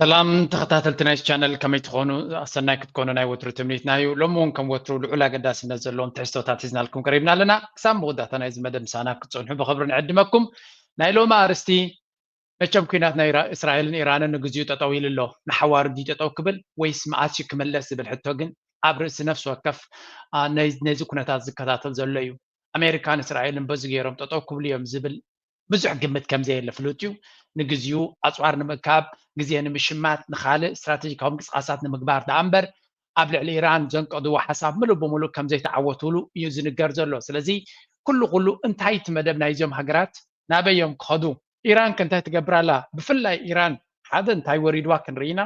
ሰላም ተኸታተልቲ ናይ ቻነል፣ ከመይ ትኾኑ? ኣሰናይ ክትኮኑ ናይ ወትሩ ትምኒትና እዩ። ሎሚ እውን ከም ወትሩ ልዑል ኣገዳስነት ዘለዎም ትሕዝቶታት ሒዝናልኩም ቀሪብና ኣለና። ክሳብ መወዳእታ ናይዚ መደብ ምሳና ክትጸንሑ ብኽብሪ ንዕድመኩም። ናይ ሎሚ ኣርእስቲ መቸም ኲናት ናይ ኢራ-፣ እስራኤልን ኢራንን ንግዚኡ ጠጠው ኢሉ ኣሎ። ንሓዋሩ ድዩ ጠጠው ክብል ወይስ መዓስ እዩ ክምለስ ዝብል ሕቶ ግን ኣብ ርእሲ ነፍሲ ወከፍ፣ አ፣ ናይ-፣ ነዚ ኩነታት ዝከታተል ዘሎ እዩ። ኣሜሪካን እስራኤልን በዚ ገይሮም ጠጠው ክብሉ እዮም ዝብል ብዙሕ ግምት ከም ዘየለ ፍሉጥ እዩ። ንግዚኡ ኣጽዋር ንምእካብ፣ ግዜ ንምሽማት፣ ንኻልእ ስትራቴጂካዊ ምንቅስቓሳት ንምግባር ደኣ እምበር ኣብ ልዕሊ ኢራን ዘንቀድዎ ሓሳብ ምሉእ ብምሉእ ከም ዘይተዓወትሉ እዩ ዝንገር ዘሎ። ስለዚ ኩሉ ኩሉ እንታይ እቲ መደብ ናይዞም ሃገራት ናበይ እዮም ክኸዱ? ኢራን ከ እንታይ ትገብር ኣላ? ብፍላይ ኢራን ሓደ እንታይ ወሪድዋ ክንርኢ ኢና?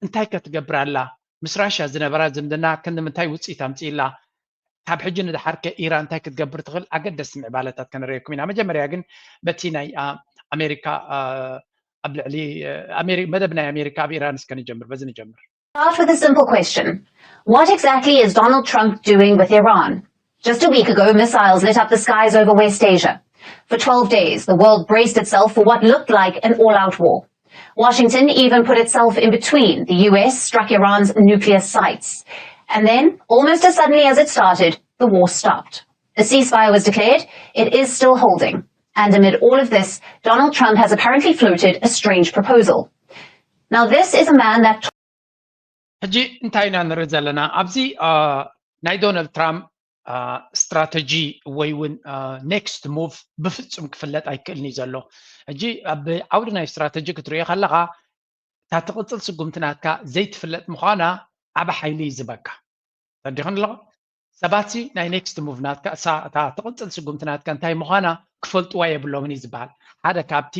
እንታይ ከ ትገብር ኣላ? ምስ ራሽያ ዝነበራ ዝምድና ክንዲ ምንታይ ውፅኢት ኣምፅእላ? ካብ ሕጂ ንድሓር ከ ኢራን እንታይ ክትገብር ትኽእል? ኣገደስቲ ምዕባለታት ከነርእየኩም ኢና። መጀመርያ ግን በቲ ናይ፣ አ፣ ኣሜሪካ፣ አ፣ ኣብ ልዕሊ፣ አ፣ ኣሜሪ-፣ መደብ ናይ ኣሜሪካ ኣብ ኢራን እስከ ንጀምር፣ በዚ ንጀምር። Start with a simple question. What exactly is Donald Trump doing with Iran? Just a week ago, missiles lit up the skies over West Asia. For twelve days, the world braced itself for what looked like an all-out war. Washington even put itself in between. The U S struck Iran's nuclear sites. And then, almost as suddenly as it started, the war stopped. A ceasefire was declared. It is still holding. And amid all of this, Donald Trump has apparently floated a strange proposal. Now, this is a man that ሕጂ እንታይ ኢና ንርኢ ዘለና ኣብዚ? አ፣ ናይ ዶናልድ ትራምፕ፣ አ፣ ስትራተጂ ወይ እውን፣ አ፣ ኔክስት ሙቭ ብፍጹም ክፍለጥ ኣይክእልን እዩ ዘሎ። ሕጂ ኣብ ዓውዲ ናይ ስትራተጂ ክትሪኦ ከለኻ እታ ትቕጽል ስጉምቲ ናትካ ዘይትፍለጥ ምዃና ዓቢ ሓይሊ እዩ ዝበካ። ተረዲኹም ኣለኹም? ሰባት ሲ ናይ ኔክስት ሙቭ ናትካ፣ እሳ እታ ትቕጽል ስጉምቲ ናትካ እንታይ ምዃና ክፈልጥዋ የብሎምን እዩ ዝበሃል። ሓደ ካብቲ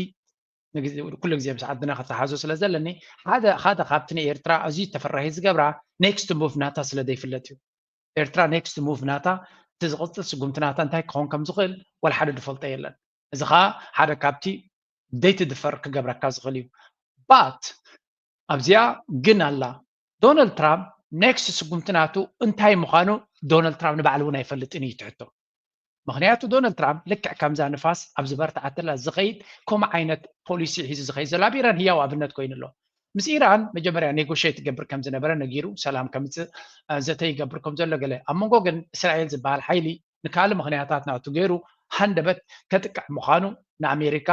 ንግዜ፣ ኩሉ ግዜ ምስ ዓድና ከተሓዞ ስለ ዘለኒ፣ ሓደ፣ ሓደ ካብቲ ንኤርትራ ኣዝዩ ተፈራሂ ዝገብራ ኔክስት ሙቭ ናታ ስለ ዘይፍለጥ እዩ። ኤርትራ ኔክስት ሙቭ ናታ፣ እቲ ዝቕጽል ስጉምቲ ናታ እንታይ ክኸውን ከም ዝኽእል ዋላ ሓደ ዝፈልጦ የለን። እዚ ኸኣ ሓደ ካብቲ ዘይትድፈር ክገብረካ ዝኽእል እዩ። ባት ኣብዚኣ ግን ኣላ። ዶናልድ ትራምፕ ኔክስት ስጉምቲ ናቱ እንታይ ምዃኑ ዶናልድ ትራምፕ ንባዕሉ እውን ኣይፈልጥን እዩ ትሕቶ። ምኽንያቱ ዶናልድ ትራምፕ ልክዕ ከምዛ ንፋስ ኣብ ዝበርትዓትላ ዝኸይድ ከምኡ ዓይነት ፖሊሲ ሒዙ ዝኸይድ ዘሎ ኣብ ኢራን ህያው ኣብነት ኮይኑ ኣሎ። ምስ ኢራን መጀመርያ ኔጎሽት ይገብር ከም ዝነበረ ነጊሩ፣ ሰላም ከምጽእ፣ እ፣ ዘተ ይገብር ከም ዘሎ ገለ። ኣብ መንጎ ግን እስራኤል ዝበሃል ሓይሊ ንካልእ ምኽንያታት ናቱ ገይሩ ሃንደበት ከጥቅዕ ምዃኑ ንኣሜሪካ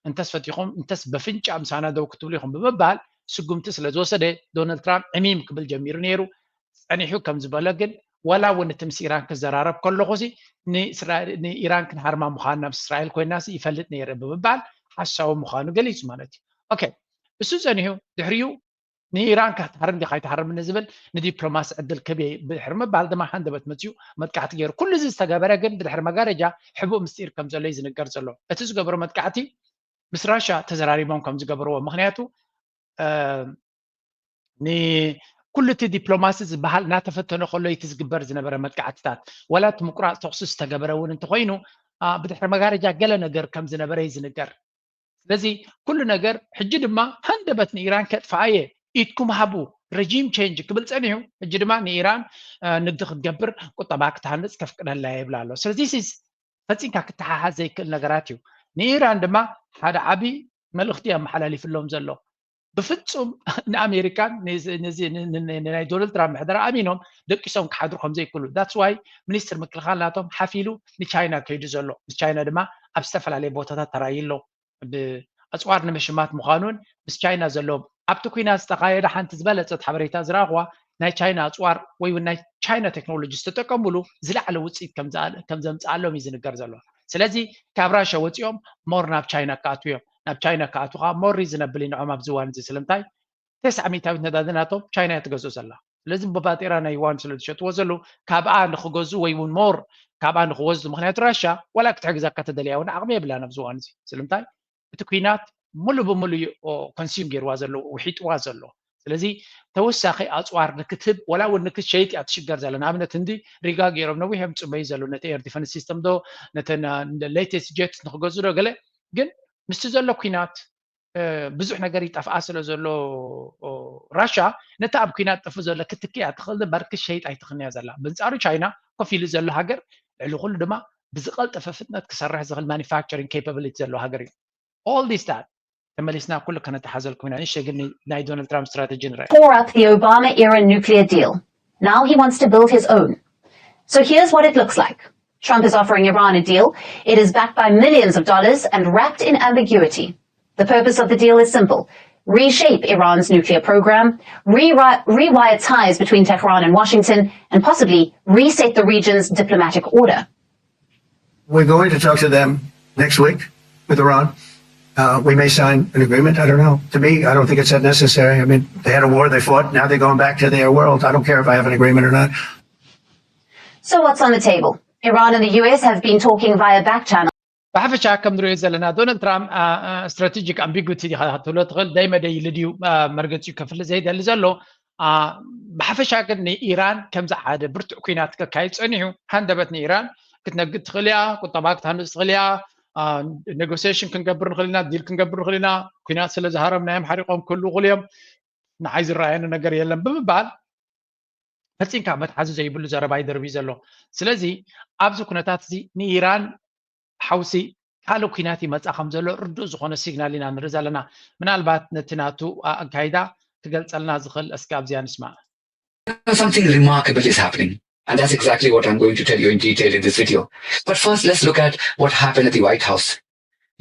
እንተስ ፈቲኹም እንተስ በፍንጫ ምሳና ደው ክትብሉ ኢኹም ብምባል ስጉምቲ ስለ ዝወሰደ ዶናልድ ትራምፕ ዕሚም ክብል ጀሚሩ ነይሩ። ጸኒሑ ከም ዝበሎ ግን ዋላ እውን እቲ ምስ ኢራን ክዘራረብ ከለኹ ሲ ንእስራ-፣ ንኢራን ክንሃርማ ምዃንና ምስ እስራኤል ኮይና ሲ ይፈልጥ ነይረ ብምባል ሓሳዊ ምዃኑ ገሊጹ ማለት እዩ። ኦኬ፣ እሱ ጸኒሑ ድሕሪኡ ንኢራን ክትሃርም ዲኻ ኣይትሃርምን ዝብል ንዲፕሎማሲ ዕድል ክህብ እየ ብድሕሪ ምባል ድማ ሃንደበት መፅዩ መጥቃዕቲ ገይሩ። ኩሉ እዚ ዝተገበረ ግን ብድሕሪ መጋረጃ ሕቡእ ምስጢር ከም ዘሎ እዩ ዝንገር ዘሎ። እቲ ዝገበሮ መጥቃዕቲ ምስ ራሻ ተዘራሪቦም ከም ዝገበርዎ፣ ምኽንያቱ፣ እ፣ ንኩሉ እቲ ዲፕሎማሲ ዝበሃል እናተፈተነ ከሎ እቲ ዝግበር ዝነበረ መጥቃዕትታት፣ ዋላ እቲ ምቁራፅ ተኹሲ ዝተገበረ እውን እንተኾይኑ፣ አ፣ ብድሕሪ መጋረጃ ገለ ነገር ከም ዝነበረ እዩ ዝንገር። ስለዚ ኩሉ ነገር ሕጂ ድማ ሃንደበት ንኢራን ከጥፍኣ እየ፣ ኢድኩም ሃቡ፣ ረጂም ቼንጅ ክብል ጸኒሑ፣ ሕጂ ድማ ንኢራን፣ እ፣ ንግዲ ክትገብር፣ ቁጠባ ክትሃንጽ ከፍቅደላ እየ ይብል ኣሎ። ስለዚ ሲ ፈጺምካ ክተሓሓዝ ዘይክእል ነገራት እዩ። ንኢራን ድማ ሓደ ዓቢ መልእኽቲ እዩ ኣመሓላሊፍሎም ዘሎ። ብፍጹም ንኣሜሪካን ንዚ፣ ንዚ፣ ን-፣ ን-፣ ን-፣ ናይ ዶናልድ ትራምፕ ምሕደራ ኣሚኖም ደቂሶም ክሓድሩ ከም ዘይክእሉ። That's why ሚኒስትር ምክልኻል ናቶም ሓፍ ኢሉ ንቻይና ከይዱ ዘሎ። ንቻይና ድማ ኣብ ዝተፈላለየ ቦታታት ተራእዩ ኣሎ። ብኣጽዋር ንምሽማት ምዃኑን ምስ ቻይና ዘለዎም ኣብቲ ኲናት ዝተኻየደ ሓንቲ ዝበለጸት ሓበሬታ ዝረኣኽዋ ናይ ቻይና ኣጽዋር ወይ እውን ናይ ቻይና ቴክኖሎጂ ዝተጠቀሙሉ ዝለዓለ ውጽኢት ከም ዝኣ-፣ ከም ዘምጽኣሎም እዩ ዝንገር ዘሎ። ስለዚ ካብ ራሻ ወጺኦም ሞር ናብ ቻይና ክኣትዉ እዮም። ናብ ቻይና ክኣትዉ ከዓ ሞር ሪዝነብል እዩ ንዖም ኣብዚ እዋን እዚ። ስለምንታይ? ተስዓ ሚእታዊት ነዳዲ ናቶም ቻይና እያ ትገዝኦ ዘላ። ስለዚ ብባጤራ ናይ ዩዋን ስለ ዝሸጥዎ ዘለዉ ካብኣ ንክገዝኡ ወይ እውን ሞር ካብኣ ንክወስዱ፣ ምክንያቱ ራሻ ዋላ ክትሕግዘካ ተደልያ እውን ዓቕሚ የብላን ኣብዚ እዋን እዚ። ስለምንታይ? እቲ ኲናት ሙሉ ብሙሉ እዩ ኮንሱም ገይርዋ ዘሎ፣ ውሒጥዋ ዘሎ። ስለዚ ተወሳኺ ኣፅዋር ንክትህብ ወላ እውን ንክትሸይጥ እያ ትሽገር ዘላ። ንኣብነት ህንዲ ሪጋ ገይሮም ነዊሕ እዮም ፅበዩ ዘለዉ ነቲ ኤር ዲፈንስ ሲስተም ዶ ነተን ሌተስት ጀት ንክገዝኡ ዶ ገለ። ግን ምስቲ ዘሎ ኲናት ብዙሕ ነገር ይጠፍኣ ስለ ዘሎ ራሻ ነቲ ኣብ ኲናት ጠፍእ ዘሎ ክትክእ እያ ትኽእል እምበር ክትሸይጥ ኣይትኽእልን እያ ዘላ። ብንፃሩ ቻይና ኮፍ ኢሉ ዘሎ ሃገር ልዕሊ ኩሉ ድማ ብዝቐልጠፈ ፍጥነት ክሰርሕ ዝኽእል ማኒፋክቸሪንግ ኬፓብሊቲ ዘለዎ ሃገር እዩ። All this that ተመሊስና ኩሉ ከነተሓዘልኩም ኢና። ንእሽተይ ግን ናይ ዶናልድ ትራምፕ ስትራቴጂ ንርአ። Tore up the Obama era nuclear deal. Now he wants to build his own. So here's what it looks like. Trump is offering Iran a deal. It is backed by millions of dollars and wrapped in ambiguity. The purpose of the deal is simple: reshape Iran's nuclear program, rewrite, rewire ties between Tehran and Washington, and possibly reset the region's diplomatic order. We're going to talk to them next week with Iran. Uh, we may sign an agreement. I don't know. To me, I don't think it's that necessary. I mean, they had a war, they fought. Now they're going back to their world. I don't care if I have an agreement or not. So what's on the table? Iran and the U S have been talking via back channel. ብሓፈሻ ከም ንሪኦ ዘለና ዶናልድ ትራምፕ ስትራቴጂክ ኣምቢጉቲ ዲኻ ክትብሎ ትኽእል ደይ መደይ ኢሉ ድዩ መርገፂኡ ከፍልጥ ዘይደሊ ዘሎ። ብሓፈሻ ግን ንኢራን ከምዚ ሓደ ብርቱዕ ኩናት ከካይድ ፀኒሑ ሃንደበት ንኢራን ክትነግድ ትኽእል እያ፣ ቁጠባ ክትሃንፅ ትኽእል እያ፣ ኔጎሲሽን ክንገብር ንኽእል ኢና፣ ዲል ክንገብር ንኽእል ኢና፣ ኩናት ስለ ዝሃረምናዮም ሓሪቖም ክህልዉ ይኽእሉ እዮም፣ ንዓይ ዝረኣየኒ ነገር የለን ብምባል ፈፂምካ መትሓዚ ዘይብሉ ዘረባ ይደርብ እዩ ዘሎ። ስለዚ ኣብዚ ኩነታት እዚ ንኢራን ሓውሲ ካልእ ኩናት ይመፃ ከም ዘሎ ርዱእ ዝኾነ ሲግናል ኢና ንርኢ ዘለና። ምናልባት ነቲ ናቱ ኣካይዳ ክገልፀልና ዝኽእል እስኪ ኣብዚኣ ንስማዕ። Something remarkable is happening. And that's exactly what I'm going to tell you in detail in this video. But first, let's look at what happened at the White House.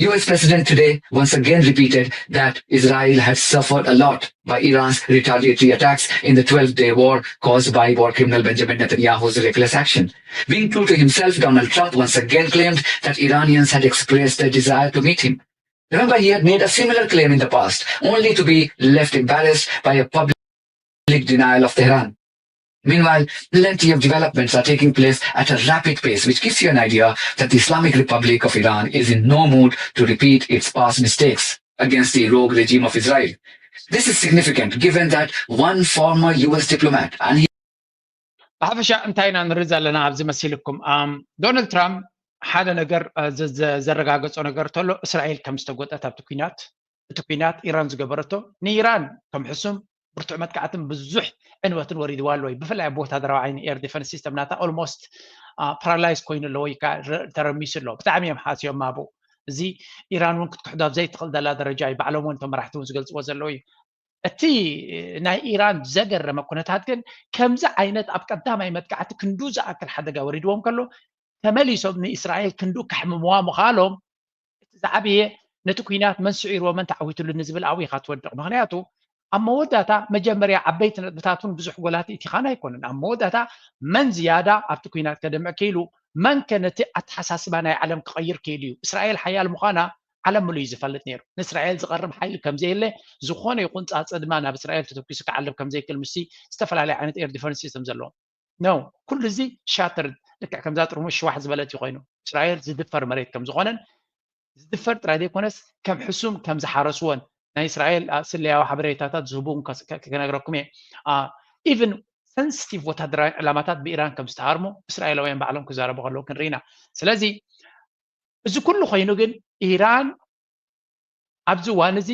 U S President today once again repeated that Israel had suffered a lot by Iran's retaliatory attacks in the twelve-day war caused by war criminal Benjamin Netanyahu's reckless action. Being true to himself, Donald Trump once again claimed that Iranians had expressed their desire to meet him. Remember, he had made a similar claim in the past, only to be left embarrassed by a public denial of Tehran. Meanwhile, plenty of developments are taking place at a rapid pace, which gives you an idea that the Islamic Republic of Iran is in no mood to repeat its past mistakes against the rogue regime of Israel. This is significant given that one former U S diplomat and he ብሓፈሻ እንታይ ኢና ንርኢ ዘለና ኣብዚ መሲልኩም? ዶናልድ ትራምፕ ሓደ ነገር ዘረጋገፆ ነገር ተሎ እስራኤል ከም ዝተጎጠት ኣብቲ ኩናት እቲ ኩናት ኢራን ዝገበረቶ ንኢራን ከም ሕሱም ብርቱዕ መጥቃዕትን ብዙሕ ዕንወትን ወሪድዋ ኣሎ እዩ። ብፍላይ ኣብ ወታደራዊ ዓይኒ ኤር ዲፈንስ ሲስተም ናታ ኦልሞስት ፓራላይዝ ኮይኑ ኣሎ ወይ ከዓ ተረሚሱ ኣሎ። ብጣዕሚ እዮም ሓስዮም ኣብኡ። እዚ ኢራን እውን ክትክሕዶ ኣብ ዘይትኽእል ዘላ ደረጃ እዩ። ባዕሎም እውን እቶም መራሕቲ እውን ዝገልፅዎ ዘለዉ እዩ። እቲ ናይ ኢራን ዘገረመ ኩነታት ግን ከምዚ ዓይነት ኣብ ቀዳማይ መጥቃዕቲ ክንዱ ዝኣክል ሓደጋ ወሪድዎም ከሎ ተመሊሶም ንእስራኤል ክንዱ ከሕምምዋ ምኽኣሎም እቲ ዝዓበየ ነቲ ኩናት መን ስዒርዎ መን ተዓዊትሉ ንዝብል ኣብኡ ኢኻ ትወድቕ። ምክንያቱ ኣብ መወዳእታ መጀመርያ ዓበይቲ ነጥብታት እውን ብዙሕ ጎላት ኢቲኻን ኣይኮኑን። ኣብ መወዳእታ መን ዝያዳ ኣብቲ ኩናት ከደምዕ ክኢሉ መን ከ ነቲ ኣተሓሳስባ ናይ ዓለም ክቐይር ክኢሉ እዩ። እስራኤል ሓያል ምዃና ዓለም ምሉእ እዩ ዝፈልጥ ነይሩ። ንእስራኤል ዝቐርብ ሓይሊ ከምዘየለ ዝኾነ ይኹን ፃፀ ድማ ናብ እስራኤል ተተኪሱ ክዓልብ ከምዘይክእል ምስቲ ዝተፈላለየ ዓይነት ኤር ዲፈንስ ሲስተም ዘለዎ ነው። ኩሉ እዚ ሻተር ልክዕ ከምዛ ጥርሙስ ሽዋሕ ዝበለት እዩ ኮይኑ እስራኤል ዝድፈር መሬት ከም ዝኾነን ዝድፈር ጥራይ ዘይኮነስ ከም ሕሱም ከም ዝሓረስዎን ናይ እስራኤል ስለያዊ ሓበሬታታት ዝህቡ ክነግረኩም እየ። ኢቭን ሰንስቲቭ ወታደራዊ ዕላማታት ብኢራን ከም ዝተሃርሙ እስራኤላውያን ባዕሎም ክዛረቡ ከለዉ ክንርኢና። ስለዚ እዚ ኩሉ ኮይኑ ግን ኢራን ኣብዚ እዋን እዚ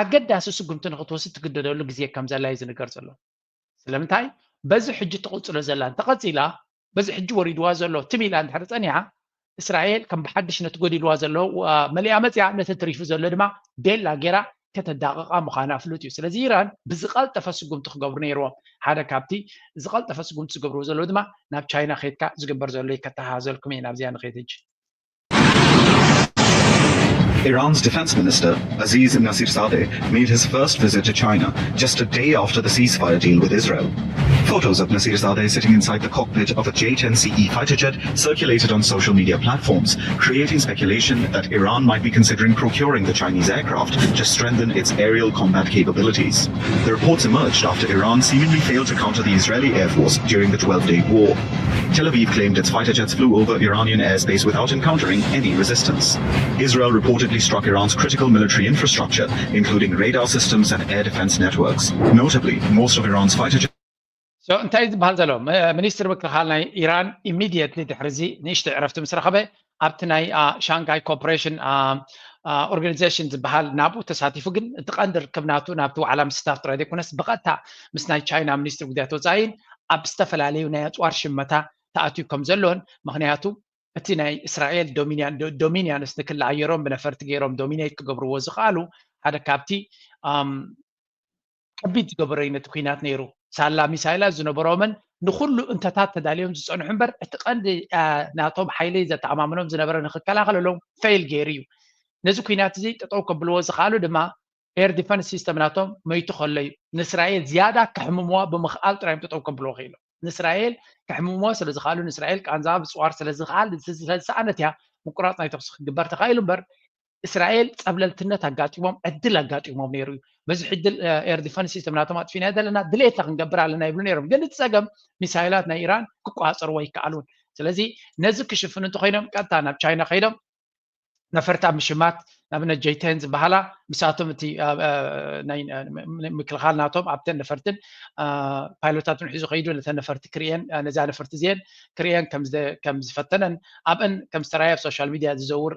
ኣገዳሲ ስጉምቲ ንክትወስድ ትግደደሉ ግዜ ከም ዘላ እዩ ዝንገር ዘሎ። ስለምንታይ በዚ ሕጂ ትቕፅሎ ዘላ እንተቐፂላ በዚ ሕጂ ወሪድዋ ዘሎ ትም ኢላ እንድሕር ፀኒሓ እስራኤል ከም ብሓድሽ ነቲ ጎዲልዋ ዘሎ መሊኣ መፅያ ነቲ ትሪፉ ዘሎ ድማ ቤላ ጌራ ከተዳቕቓ ምዃና ፍሉጥ እዩ። ስለዚ ኢራን ብዝቐልጠፈ ስጉምቲ ክገብሩ ነይርዎም። ሓደ ካብቲ ዝቐልጠፈ ስጉምቲ ዝገብርዎ ዘለዉ ድማ ናብ ቻይና ከይድካ ዝግበር ዘሎ እዩ። ከተሃዘልኩም እየ ናብዚኣ ንኸይድ ሕጂ። Iran's defense minister, Aziz Nasir Sadeh, made his first visit to China just a day after the ceasefire deal with Israel. Photos of Nasir Sadeh sitting inside the cockpit of a J ten C E fighter jet circulated on social media platforms, creating speculation that Iran might be considering procuring the Chinese aircraft to strengthen its aerial combat capabilities. The reports emerged after Iran seemingly failed to counter the Israeli Air Force during the twelve-day war. Tel Aviv claimed its fighter jets flew over Iranian airspace without encountering any resistance. Israel reportedly struck Iran's critical military infrastructure, including radar systems and air defense networks. Notably, most of Iran's fighter jets እንታይ ዝበሃል ዘሎ ሚኒስትር ምክልኻል ናይ ኢራን ኢሚድየትሊ ድሕሪ እዚ ንእሽተይ ዕረፍቲ ምስ ረኸበ ኣብቲ ናይ ሻንጋይ ኮርፖሬሽን ኦርጋኒዜሽን ዝበሃል ናብኡ ተሳቲፉ ግን እቲ ቀንዲ ርክብ ናቱ ናብቲ ዋዕላ ምስ ስታፍ ጥራይ ዘይኮነስ ብቐጥታ ምስ ናይ ቻይና ሚኒስትሪ ጉዳያት ወፃኢን ኣብ ዝተፈላለዩ ናይ ኣፅዋር ሽመታ ተኣትዩ ከም ዘሎን ምክንያቱ እቲ ናይ እስራኤል ዶሚኒያንስ ንክሊ ኣየሮም ብነፈርቲ ገይሮም ዶሚኔት ክገብርዎ ዝኽኣሉ ሓደ ካብቲ ከቢድ ዝገበረዩ ነቲ ኩናት ነይሩ። ሳላ ሚሳይላት ዝነበሮምን ንኩሉ እንተታት ተዳልዮም ዝፀንሑ እምበር፣ እቲ ቀንዲ ናቶም ሓይሊ ዘተኣማምኖም ዝነበረ ንክከላኸለሎም ፌል ገይሩ እዩ። ነዚ ኩናት እዚ ጠጠው ከብልዎ ዝኽኣሉ ድማ ኤር ዲፈንስ ሲስተም ናቶም መይቱ ከሎ እዩ። ንእስራኤል ዝያዳ ከሕምምዋ ብምኽኣል ጥራዮም ጠጠው ከብልዎ ክኢሎም። ንእስራኤል ከሕምምዋ ስለ ዝኽኣሉ፣ ንእስራኤል ቃንዛ ብፅዋር ስለ ዝኽኣል፣ ስለዝሰኣነት እያ ምቁራፅ ናይ ተኩሲ ክግበር ተኻኢሉ እምበር፣ እስራኤል ፀብለልትነት ኣጋጢሞም ዕድል ኣጋጢሞም ነይሩ እዩ። በዚ ዕድል ኤር ዲፈንስ ሲስተም ናቶም ኣጥፊና ዘለና ድሌትና ክንገብር ኣለና ይብሉ ነይሮም። ግን እቲ ፀገም ሚሳይላት ናይ ኢራን ክቋፀርዎ ኣይከኣሉን። ስለዚ ነዚ ክሽፍኑ እንተኮይኖም ቀጥታ ናብ ቻይና ከይዶም ነፈርቲ ኣብ ምሽማት ንኣብነት ጄይ ቴን ዝበሃላ ምሳቶም እቲ ምክልኻል ናቶም ኣብተን ነፈርትን ፓይሎታትን ሒዙ ከይዱ ነተን ነፈርቲ ክርእየን ነዛ ነፈርቲ እዚአን ክርእየን ከም ዝፈተነን ኣብአን ከም ዝተራየ ኣብ ሶሻል ሚድያ ዝዘውር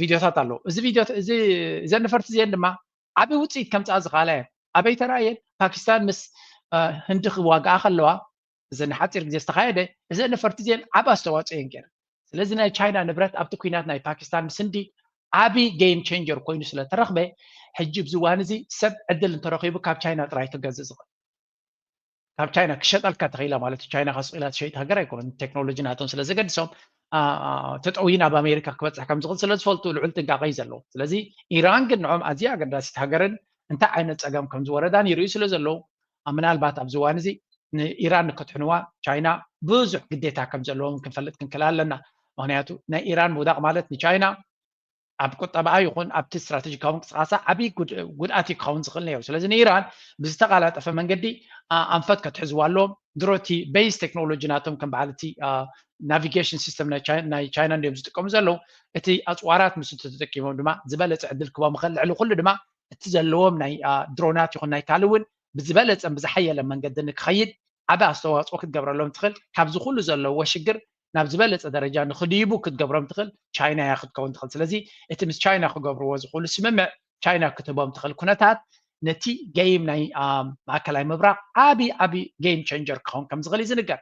ቪዲዮታት ኣሎ። እዚ ቪዲዮ እዚ እዘን ነፈርቲ እዚአን ድማ ዓብዪ ውፅኢት ከምፅኣ ዝኽኣላ እየን። ኣበይ ተራእየን? ፓኪስታን ምስ ህንዲ ክዋግኣ ከለዋ እዘን ሓፂር ግዜ ዝተኻየደ እዘን ነፈርቲ እዚአን ዓብ ኣስተዋፅኦ እየን ገይረን። ስለዚ ናይ ቻይና ንብረት ኣብቲ ኩናት ናይ ፓኪስታን ምስ ህንዲ ዓብዪ ጌም ቼንጀር ኮይኑ ስለተረኽበ ሕጂ ኣብዚ እዋን እዚ ሰብ ዕድል እንተረኺቡ ካብ ቻይና ጥራይ ክገዝእ ዝኽእል ካብ ቻይና ክሸጠልካ ተኽኢላ ማለት እዩ። ቻይና ካስቕ ኢላ ትሸይጥ ሃገር ኣይኮነን። ቴክኖሎጂ ናቶም ስለ ዘገድሶም ተጠውዩ ናብ ኣሜሪካ ክበፅሕ ከም ዝኽእል ስለ ዝፈልጡ ልዑል ጥንቃቐ እዩ ዘለዎ። ስለዚ ኢራን ግን ንዖም ኣዝያ ኣገዳሲት ሃገርን እንታይ ዓይነት ፀገም ከም ዝወረዳን ይርእዩ ስለ ዘለዉ ምናልባት ኣብዚ እዋን እዚ ንኢራን ንክትሕንዋ ቻይና ብዙሕ ግዴታ ከም ዘለዎም ክንፈልጥ ክንክእል ኣለና። ምክንያቱ ናይ ኢራን ምውዳቕ ማለት ንቻይና ኣብ ቁጠባኣ ይኹን ኣብቲ ስትራቴጂካዊ ምንቅስቃሳ ዓብዪ ጉድኣት እዩ ክኸውን ዝኽእል ነይሩ። ስለዚ ንኢራን ብዝተቓላጠፈ መንገዲ ኣንፈት ከትሕዝዋ ኣለዎም። ድሮ እቲ ቤዝ ቴክኖሎጂ ናቶም ከም በዓል እቲ ናቪጌሽን ሲስተም ናይ ቻይና እንዲዮም ዝጥቀሙ ዘለዉ። እቲ ኣፅዋራት ምስ ተጠቂሞም ድማ ዝበለፀ ዕድል ክቦም ይኽእል። ልዕሊ ኩሉ ድማ እቲ ዘለዎም ናይ ድሮናት ይኹን ናይ ካልእ እውን ብዝበለፀን ብዝሓየለ መንገዲ ንክኸይድ ዓቢ ኣስተዋፅኦ ክትገብረሎም ትኽእል። ካብዚ ኩሉ ዘለዎ ሽግር ናብ ዝበለፀ ደረጃ ንክድይቡ ክትገብሮም ትኽእል ቻይና እያ ክትከውን ትኽእል። ስለዚ እቲ ምስ ቻይና ክገብርዎ ዝኽእሉ ስምምዕ ቻይና ክትህቦም ትኽእል ኩነታት ነቲ ገይም ናይ ማእከላይ ምብራቕ ዓቢ ዓቢ ገይም ቸንጀር ክኸውን ከም ዝኽእል እዩ ዝንገር።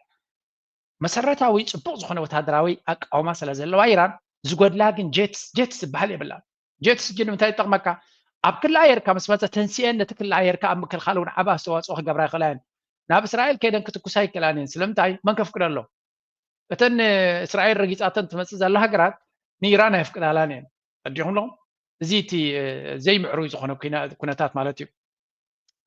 መሰረታዊ ፅቡቕ ዝኾነ ወታደራዊ ኣቃውማ ስለ ዘለዋ ኢራን ዝጎድላ ግን ጀትስ ጀትስ ዝበሃል የብላን። ጀትስ ግን ንምንታይ ይጠቕመካ? ኣብ ክሊ ኣየርካ ምስ መፀ ተንሲኤን ነቲ ክሊ ኣየርካ ኣብ ምክልኻል እውን ዓቢ ኣስተዋፅኦ ክገብራ ይኽእላ እየን። ናብ እስራኤል ከይደን ክትኩሳ ይክእላን እየን። ስለምንታይ? መን ከፍቅደሎም? እተን እስራኤል ረጊፃተን ትመፅእ ዘላ ሃገራት ንኢራን ኣየፍቅዳላን እየን። ኣዲኹም ኣለኹም? እዚ እቲ ዘይምዕሩይ ዝኾነ ኩነታት ማለት እዩ።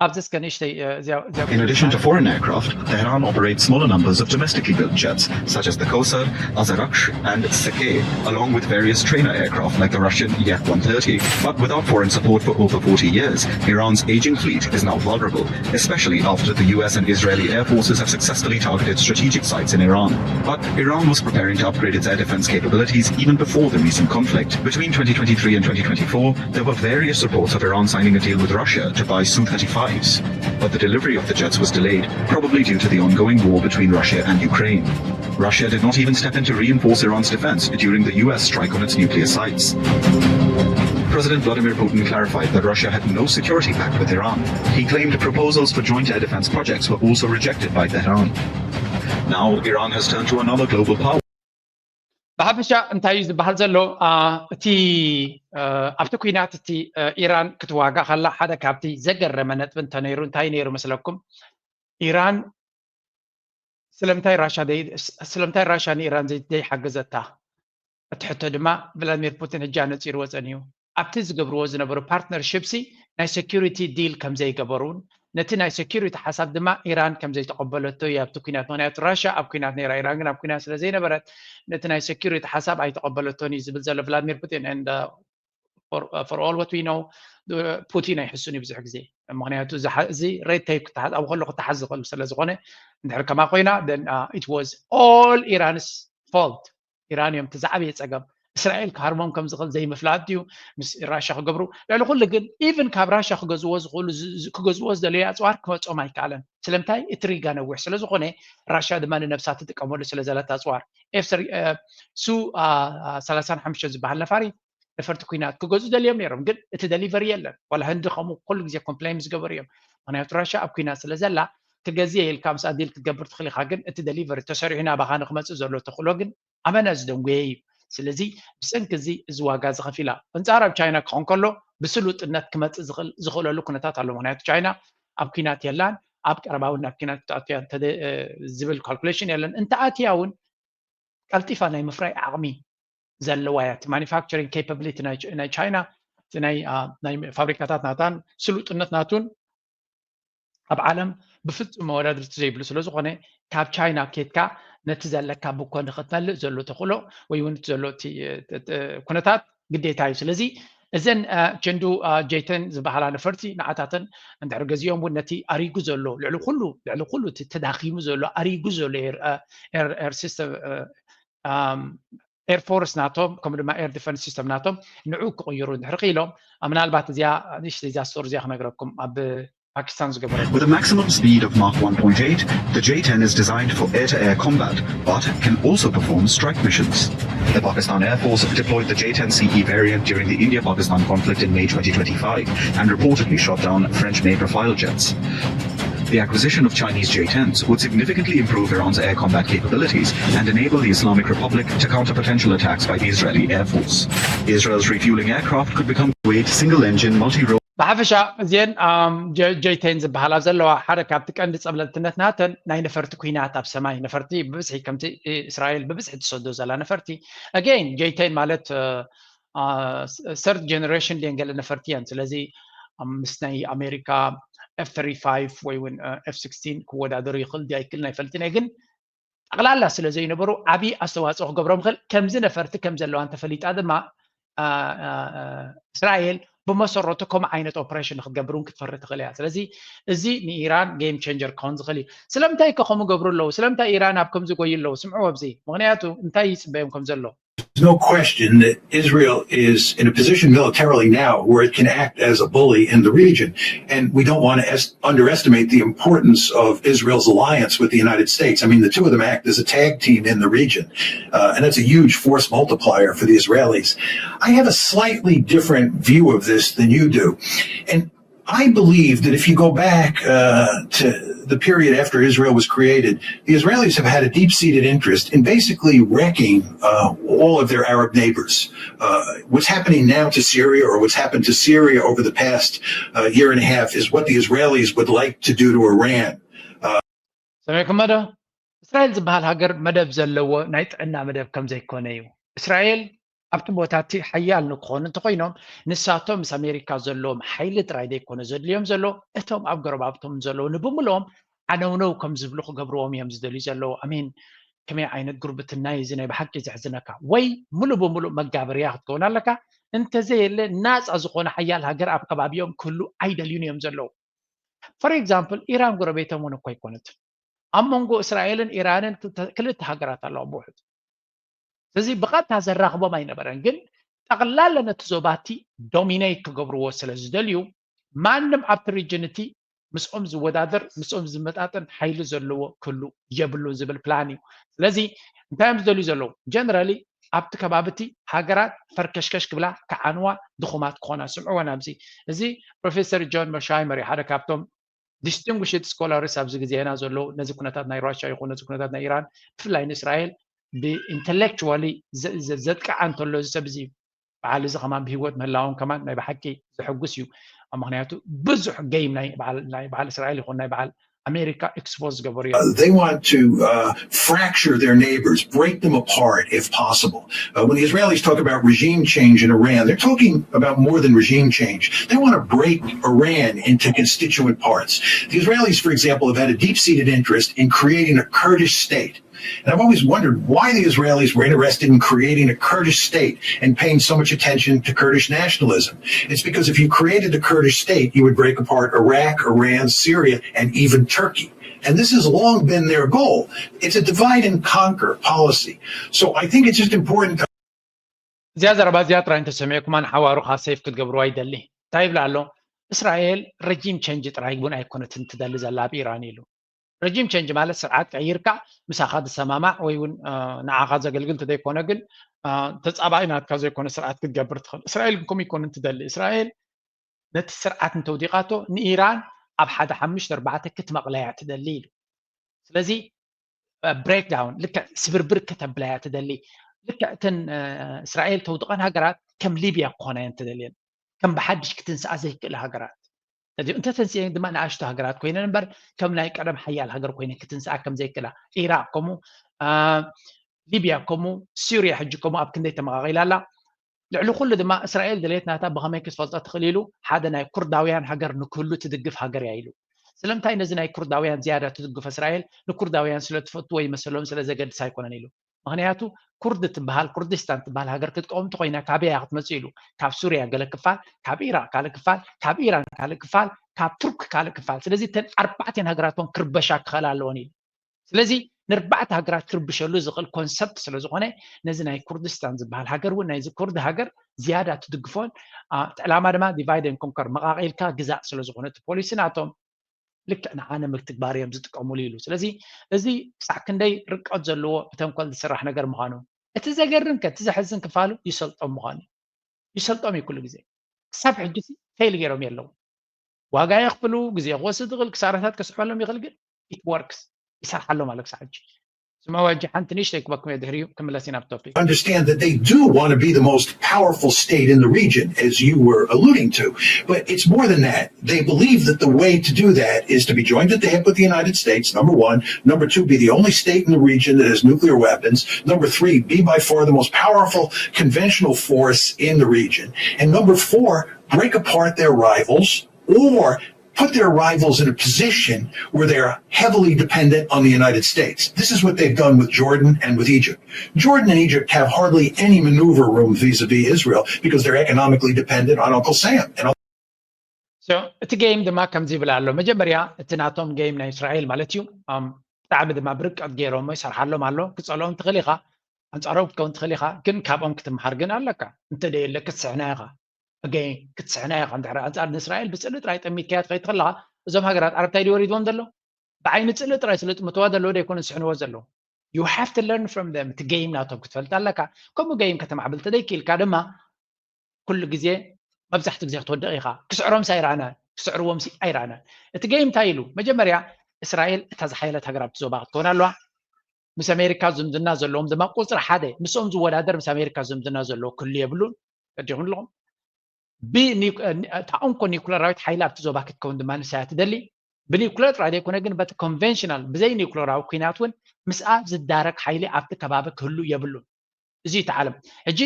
ኣብዚ እስከ ንእሽተይ እዚያ In addition to foreign aircraft, Tehran operates smaller numbers of domestically built jets, such as the Kosar, Azarakh, and Seke, along with various trainer aircraft like the Russian Yak one thirty. But without foreign support for over forty years, Iran's aging fleet is now vulnerable, especially after the U S and Israeli air forces have successfully targeted strategic sites in Iran. But Iran was preparing to upgrade its air defense capabilities even before the recent conflict. Between twenty twenty-three and twenty twenty-four, there were various reports of Iran signing a deal with Russia to buy Su thirty-fives. But the delivery of the jets was delayed, probably due to the ongoing war between Russia and Ukraine. Russia did not even step in to reinforce Iran's defense during the U S strike on its nuclear sites. President Vladimir Putin clarified that Russia had no security pact with Iran. He claimed proposals for joint air defense projects were also rejected by Tehran. Now, Iran has turned to another global power. ብሓፈሻ እንታይ እዩ ዝበሃል ዘሎ? እቲ ኣብቲ ኩናት እቲ ኢራን ክትዋጋእ ከላ ሓደ ካብቲ ዘገረመ ነጥቢ እንተነይሩ እንታይ ነይሩ መስለኩም? ኢራን ስለምንታይ ራሻ ስለምንታይ ራሻ ንኢራን ዘይሓገዘታ? እቲ ሕቶ ድማ ቭላድሚር ፑቲን ሕጂ ኣነፂርዎ ፀኒሁ። ኣብቲ ዝገብርዎ ዝነበሩ ፓርትነርሽፕሲ ናይ ሴኩሪቲ ዲል ከም ዘይገበሩን ነቲ ናይ ሴኩሪቲ ሓሳብ ድማ ኢራን ከም ዘይተቐበለቶ እዩ ኣብቲ ኩናት። ምክንያቱ ራሻ ኣብ ኩናት ነይራ፣ ኢራን ግን ኣብ ኩናት ስለ ዘይነበረት ነቲ ናይ ሴኩሪቲ ሓሳብ ኣይተቐበለቶን እዩ ዝብል ዘሎ ቭላድሚር ፑቲን። And for all what we know ፑቲን ኣይሕሱን እዩ ብዙሕ ግዜ። ምክንያቱ እዚ ሬድ ቴፕ ክተሓዝ ኣብኡ ከሎ ክተሓዝ ዝኽእል ስለ ዝኾነ እንድሕር ከማ ኮይና then it was all Iran's fault። ኢራን እዮም እቲ ዝዓበየ ፀገም። እስራኤል ክሃርሞም ከም ዝኽእል ዘይምፍላጥ ድዩ? ምስ ራሻ ክገብሩ ልዕሊ ኩሉ ግን ኢቭን ካብ ራሻ ክገዝዎ ዝኽእሉ ክገዝዎ ዝደለዩ ኣፅዋር ክመፆም ኣይከኣለን። ስለምንታይ? እቲ ሪጋ ነዊሕ ስለ ዝኾነ ራሻ ድማ ንነብሳ ትጥቀመሉ ስለ ዘለት ኣፅዋር ኤፍ ሱ ሰላሳን ሓሙሽተ ዝበሃል ነፋሪት ነፈርቲ ኩናት ክገዝኡ ደልዮም ነይሮም፣ ግን እቲ ደሊቨሪ የለን። ዋላ ህንዲ ከምኡ ኩሉ ግዜ ኮምፕሌን ዝገበሩ እዮም። ምክንያቱ ራሻ ኣብ ኩናት ስለ ዘላ ክገዝእ ኢልካ ምስኣ ዲል ክትገብር ትኽእል ኢኻ፣ ግን እቲ ደሊቨሪ ተሰሪሑ ናባኻ ንክመፅእ ዘሎ ተኽእሎ ግን ኣመና ዝደንጉየ እዩ። ስለዚ ብሰንኪ እዚ እዚ ዋጋ እዚ ከፊላ። ኣንፃር ኣብ ቻይና ክኾን ከሎ ብስሉጥነት ክመፅእ ዝኽእለሉ ኩነታት ኣሎ። ምክንያቱ ቻይና ኣብ ኲናት የላን፣ ኣብ ቀረባ እውን ናብ ኲናት ክትኣቱ እያ ዝብል ካልኩሌሽን የለን። እንተኣትያ እውን ቀልጢፋ ናይ ምፍራይ ዓቕሚ ዘለዋ እያ። ማኒፋክቸሪንግ ኬፓብሊቲ ናይ ቻይና፣ ናይ ፋብሪካታት ናታን ስሉጥነት ናቱን ኣብ ዓለም ብፍፁም መወዳድርቲ ዘይብሉ ስለዝኾነ፣ ካብ ቻይና ኬድካ ነቲ ዘለካ ብኮ ንክትመልእ ዘሎ ተኽእሎ ወይ እውን ዘሎ ኩነታት ግዴታ እዩ። ስለዚ እዘን ቸንዱ ጄተን ዝበሃላ ነፈርቲ ንዓታተን እንድሕር ገዚኦም እውን ነቲ ኣሪጉ ዘሎ ልዕሊ ኩሉ ልዕሊ ኩሉ ተዳኺሙ ዘሎ ኣሪጉ ዘሎ ኤር ሲስተም ኤርፎርስ ናቶም ከምኡ ድማ ኤር ዲፈንስ ሲስተም ናቶም ንዑ ክቕይሩ እንድሕር ክኢሎም ምናልባት እዚኣ ንእሽተይ እዚኣ ስቶሪ እዚኣ ክነግረኩም ኣብ ፓኪስታን ዝገበረ With a maximum speed of Mach one point eight, the J ten is designed for air-to-air combat, but can also perform strike missions. The Pakistan Air Force deployed the J ten C E variant during the India-Pakistan conflict in May twenty twenty-five and reportedly shot down French-made Rafale jets. The acquisition of Chinese J tens would significantly improve Iran's air combat capabilities and enable the Islamic Republic to counter potential attacks by the Israeli Air Force. Israel's refueling aircraft could become a single-engine, multi-role ብሓፈሻ እዚአን ጄተን ዝበሃላ ዘለዋ ሓደ ካብቲ ቀንዲ ፀብለልትነት ናተን ናይ ነፈርቲ ኩናት ኣብ ሰማይ ነፈርቲ ብብዝሒ ከምቲ እስራኤል ብብዝሒ ትሰዶ ዘላ ነፈርቲ ኣጌን ጄተን ማለት ሰርድ ጀነሬሽን ድየን ገለ ነፈርቲ እየን። ስለዚ ምስ ናይ ኣሜሪካ ኤፍ ተርቲ ፋይቭ ወይ እውን ኤፍ ስክስቲን ክወዳደሩ ይኽእል ድዩ ኣይክእልን ኣይፈልጥን እየ፣ ግን ጠቕላላ ስለ ዘይነበሩ ዓብዪ ኣስተዋፅኦ ክገብሮም ይኽእል። ከምዚ ነፈርቲ ከም ዘለዋ እንተፈሊጣ ድማ እስራኤል ብመሰረቱ ከምኡ ዓይነት ኦፕሬሽን ንክትገብር እውን ክትፈሪ ትኽእል እያ። ስለዚ እዚ ንኢራን ጌም ቼንጀር ክኸውን ዝኽእል እዩ። ስለምንታይ ከ ከምኡ ገብሩ ኣለዉ? ስለምንታይ ኢራን ኣብ ከምዚ ጎዩ ኣለዉ? ስምዕዎ ኣብዚ። ምክንያቱ እንታይ ይፅበዮም ከም ዘሎ There's no question that Israel is in a position militarily now where it can act as a bully in the region. And we don't want to underestimate the importance of Israel's alliance with the United States. I mean, the two of them act as a tag team in the region. Uh, and that's a huge force multiplier for the Israelis. I have a slightly different view of this than you do. And I believe that if you go back uh, to the period after Israel was created, the Israelis have had a deep seated interest in basically wrecking uh, all of their Arab neighbors. Uh, what's happening now to Syria or what's happened to Syria over the past uh, year and a half is what the Israelis would like to do to Iran. ሰሚዕኩሞ ዶ? እስራኤል ዝበሃል ሃገር መደብ ዘለዎ ናይ ጥዕና መደብ ከም ዘይኮነ እዩ። እስራኤል ኣብቲ ቦታ እቲ ሓያል ንክኾኑ እንተኮይኖም ንሳቶም ምስ ኣሜሪካ ዘለዎም ሓይሊ ጥራይ ዘይኮነ ዘድልዮም ዘሎ እቶም ኣብ ጎረባብቶም ዘለዉ ንብምልኦም ዓነውነው ከም ዝብሉ ክገብርዎም እዮም ዝደልዩ ዘለዉ። ኣሜን። ከመይ ዓይነት ጉርብትና እዩ እዚ ናይ ብሓቂ ዘሕዝነካ። ወይ ሙሉእ ብሙሉእ መጋበርያ ክትከውን ኣለካ፣ እንተዘየለ ናፃ ዝኾነ ሓያል ሃገር ኣብ ከባቢኦም ክህሉ ኣይደልዩን እዮም ዘለዉ። ፈር ኤግዛምፕል ኢራን ጎረቤቶም እውን እኮ ኣይኮነትን። ኣብ መንጎ እስራኤልን ኢራንን ክልተ ሃገራት ኣለዋ ብውሕድ። ስለዚ ብቐጥታ ዘራኽቦም ኣይነበረን፣ ግን ጠቕላላ ነቲ ዞባቲ ዶሚኔት ክገብርዎ ስለ ዝደልዩ ማንም ኣብቲ ሪጅን እቲ ምስኦም ዝወዳደር ምስኦም ዝመጣጠን ሓይሊ ዘለዎ ክህሉ የብሉን ዝብል ፕላን እዩ። ስለዚ እንታይ እዮም ዝደልዩ ዘለዉ? ጀነራሊ ኣብቲ ከባቢ እቲ ሃገራት ፈርከሽከሽ ክብላ ክዓንዋ ድኹማት ክኾና ስምዕዎ ናብዚ። እዚ ፕሮፌሰር ጆን መሻይመር ሓደ ካብቶም ዲስቲንጉሽድ ስኮላርስ ኣብዚ ግዜና ዘለዉ ነዚ ኩነታት ናይ ራሽያ ይኹን ነዚ ኩነታት ናይ ኢራን ብፍላይ ንእስራኤል ብኢንተሌክቹዋሊ ዘጥቅዓ እንተሎ እዚ ሰብ እዚ በዓል እዚ ከማን ብሂወት ምህላዎም ከማን ናይ ብሓቂ ዘሐጉስ እዩ። ምክንያቱ ብዙሕ ገይም ናይ በዓል እስራኤል ይኹን ናይ በዓል ኣሜሪካ ኤክስፖዝ ዝገበሩ እዮም። They want to uh, fracture their neighbors, break them apart if possible. Uh, when the Israelis talk about regime change in Iran, they're talking about more than regime change. They want to break Iran into constituent parts. The Israelis, for example, have had a deep-seated interest in creating a Kurdish state. And I've always wondered why the Israelis were interested in creating a Kurdish state and paying so much attention to Kurdish nationalism. It's because if you created a Kurdish state, you would break apart Iraq, Iran, Syria, and even Turkey. And this has long been their goal. It's a divide and conquer policy. So I think it's just important to እዚኣ ዘረባ እዚኣ ጥራይ እንተሰሚዕኩማ ንሓዋሩኻ ሴፍ ክትገብርዋ ይደሊ። እንታይ ይብል ኣሎ? እስራኤል ረጂም ቸንጅ ጥራይ እውን ኣይኮነትን ትደሊ ዘላ ኣብ ኢራን ኢሉ። ረጂም ቸንጅ ማለት ስርዓት ቀይርካ ምሳኻ ዝሰማማዕ ወይ እውን ንዓኻ ዘገልግል እንተዘይኮነ ግን ተፃባኢ ናትካ ዘይኮነ ስርዓት ክትገብር ትኽእል። እስራኤል ግን ከምኡ ይኮንን ትደሊ። እስራኤል ነቲ ስርዓት እንተውዲቓቶ ንኢራን ኣብ ሓደ ሓሙሽተ ኣርባዕተ ክትመቕለያ ትደሊ ኢሉ። ስለዚ ብሬክዳውን ልክዕ ስብርብር ከተብላያ ትደሊ። ልክዕ እተን እስራኤል ተውድቐን ሃገራት ከም ሊብያ ክኾና እየን ትደልየን። ከም ብሓድሽ ክትንስኣ ዘይክእል ሃገራት። እንተተንስኤን ድማ ንኣሽቱ ሃገራት ኮይነን እምበር ከም ናይ ቀደም ሓያል ሃገር ኮይነን ክትንስኣ ከም ዘይክእላ፣ ኢራቅ ከምኡ፣ ሊብያ ከምኡ፣ ሱርያ ሕጂ ከምኡ ኣብ ክንደይ ተመቃቂላ ኣላ። ልዕሊ ኩሉ ድማ እስራኤል ድሌት ናታ ብኸመይ ክትፈልጦ ትኽእል ኢሉ ሓደ ናይ ኩርዳውያን ሃገር ንክህሉ ትድግፍ ሃገር እያ ኢሉ። ስለምንታይ ነዚ ናይ ኩርዳውያን ዝያዳ ትድግፎ እስራኤል? ንኩርዳውያን ስለ ትፈቱ ወይ መሰሎም ስለ ዘገድስ ኣይኮነን ኢሉ። ምክንያቱ ኩርድ ትበሃል ኩርዲስታን ትበሃል ሃገር ክትቀውም እንተኮይና ካበይ እያ ክትመፅእ ኢሉ። ካብ ሱርያ ገለ ክፋል፣ ካብ ኢራቅ ካልእ ክፋል፣ ካብ ኢራን ካልእ ክፋል፣ ካብ ቱርክ ካልእ ክፋል። ስለዚ እተን ኣርባዕተን ሃገራቶም ክርበሻ ክኽእላ ኣለዎን ኢሉ። ስለዚ ንርባዕተ ሃገራት ክርብሸሉ ዝኽእል ኮንሰፕት ስለዝኾነ ነዚ ናይ ኩርዲስታን ዝበሃል ሃገር እውን ናይዚ ኩርድ ሃገር ዝያዳ ትድግፎን ዕላማ ድማ ዲቫይድ ን ኮንከር መቃቂልካ ግዛእ ስለዝኾነ እቲ ፖሊሲ ናቶም ልክዕ ንዓነ ምትግባር እዮም ዝጥቀሙሉ ኢሉ። ስለዚ እዚ ክሳዕ ክንደይ ርቀት ዘለዎ ብተንኮል ዝስራሕ ነገር ምዃኑ እቲ ዘገርም ከ እቲ ዘሕዝን ክፋሉ ይሰልጦም ምዃኑ ይሰልጦም እዩ ኩሉ ግዜ ክሳብ ሕጂ ፌል ገይሮም የለው ዋጋ የኽፍሉ ግዜ ክወስድ ዝኽእል ክሳራታት ከስዕበሎም ይኽእል ግን it works ይሰርሓሎም ኣሎ ክሳብ ሕጂ ስማዋ ሕጂ ሓንቲ ንእሽተይ ክበኩም እየ ድሕሪኡ ክምለስ ኢና ኣብ topic understand that they do want to be the most powerful state in the region, as you were alluding to. But it's more than that. They believe that the way to do that is to be joined at the hip with the United States, number one. Number two, be the only state in the region that has nuclear weapons. Number three, be by far the most powerful conventional force in the region. And number four, break apart their rivals or put their rivals in a position where they're heavily dependent on the United States. This is what they've done with Jordan and with Egypt. Jordan and Egypt have hardly any maneuver room vis-a-vis Israel because they're economically dependent on Uncle Sam. And እቲ game ድማ ከምዚ ይብል ኣሎ። መጀመርያ እቲ ናቶም game ናይ እስራኤል ማለት እዩ። ብጣዕሚ ድማ ብርቀት ገይሮሞ ይሰርሓሎም ኣሎ። ክፀልኦም ትኽእል ኢኻ፣ ኣንፃሮም ክትከውን ትኽእል ኢኻ፣ ግን ካብኦም ክትምሃር ግን ኣለካ። እንተደየለ ክትስሕና ኢኻ። ኣገይ ክትስሕና ኢኻ። እንድሕር ኣንፃር ንእስራኤል ብፅሊ ጥራይ ጠሚትካያ ትኸይድ ከለኻ እዞም ሃገራት ዓረብ እንታይ ድዩ ወሪድዎም ዘሎ? ብዓይኒ ፅሊ ጥራይ ስለ ጥምትዋ ዘለዎ ደይኮነ ዝስሕንዎ ዘለዉ። You have to learn from them። እቲ game ናቶም ክትፈልጥ ኣለካ። ከምኡ game ከተማዕብል ተደይክኢልካ ድማ ኩሉ ግዜ መብዛሕትኡ ግዜ ክትወድቕ ኢኻ። ክስዕሮምሲ ኣይረኣናን፣ ክስዕርዎምሲ ኣይረኣናን። እቲ game እንታይ ኢሉ? መጀመርያ እስራኤል እታ ዝሓየለት ሃገር ኣብቲ ዞባ ክትከውን ኣለዋ። ምስ ኣሜሪካ ዝምድና ዘለዎም ድማ ቁፅሪ ሓደ ምስኦም ዝወዳደር ምስ ኣሜሪካ ዝምድና ዘለዎ ክህሉ የብሉን። ፈዲኹም ኣለኹም እታ እንኮ ኒኩለራዊት ሓይሊ ኣብቲ ዞባ ክትከውን ድማ ንሳያ ትደሊ ብኒኩለር ጥራይ ዘይኮነ ግን በቲ ኮንቨንሽናል ብዘይ ኒኩለራዊ ኩናት እውን ምስኣ ዝዳረግ ሓይሊ ኣብቲ ከባቢ ክህሉ የብሉን እዚ እቲ ዓለም ሕጂ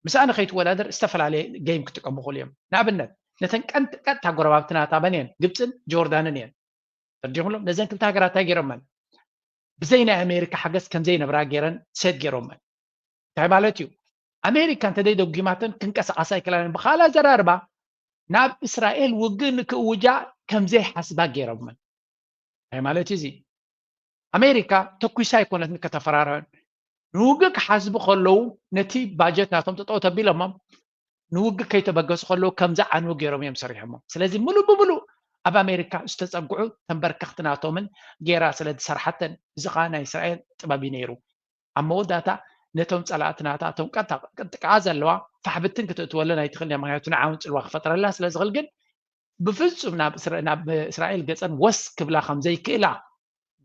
ምስኣ ንከይትወዳደር ዝተፈላለየ game ክጥቀሙ ክእሉ እዮም ንኣብነት ነተን ቀጥታ ጎረባብትናታ በን እየን ግብፅን ጆርዳንን እየን ተርዲኹሎም ነዘን ክልተ ሃገራት እንታይ ገይሮመን ብዘይ ናይ ኣሜሪካ ሓገዝ ከምዘይነብራ ገይረን ሴት ገይሮመን እንታይ ማለት እዩ ኣሜሪካ እንተደይ ደጉማተን ክንቀሳቀሳ ኣይክላለን ብካላ ዘራርባ ናብ እስራኤል ውግእ ንክእውጃ ከምዘይሓስባ ገይሮመን እንታይ ማለት እዚ ኣሜሪካ ተኩሳ ኣይኮነትን ከተፈራረመን ንውግእ ክሓስቡ ከለዉ ነቲ ባጀት ናቶም ጠጠው ተቢሎሞም ንውግእ ከይተበገሱ ከለዉ ከምዚ ዓንዊ ገይሮም እዮም ሰሪሖሞ ስለዚ ሙሉእ ብሙሉእ ኣብ ኣሜሪካ ዝተፀግዑ ተንበርከኽቲ ናቶምን ገይራ ስለ ዝሰርሓተን እዚ ከዓ ናይ እስራኤል ጥበብ እዩ ነይሩ ኣብ መወዳእታ ነቶም ፀላእቲ ናታ እቶም ቀጥቃዓ ዘለዋ ፋሕብትን ክትእትወለን ኣይትኽእል እያ ምክንያቱ ንዓውን ፅልዋ ክፈጥረላ ስለ ዝኽእል ግን ብፍፁም ናብ እስራኤል ገፀን ወስ ክብላ ከም ዘይክእላ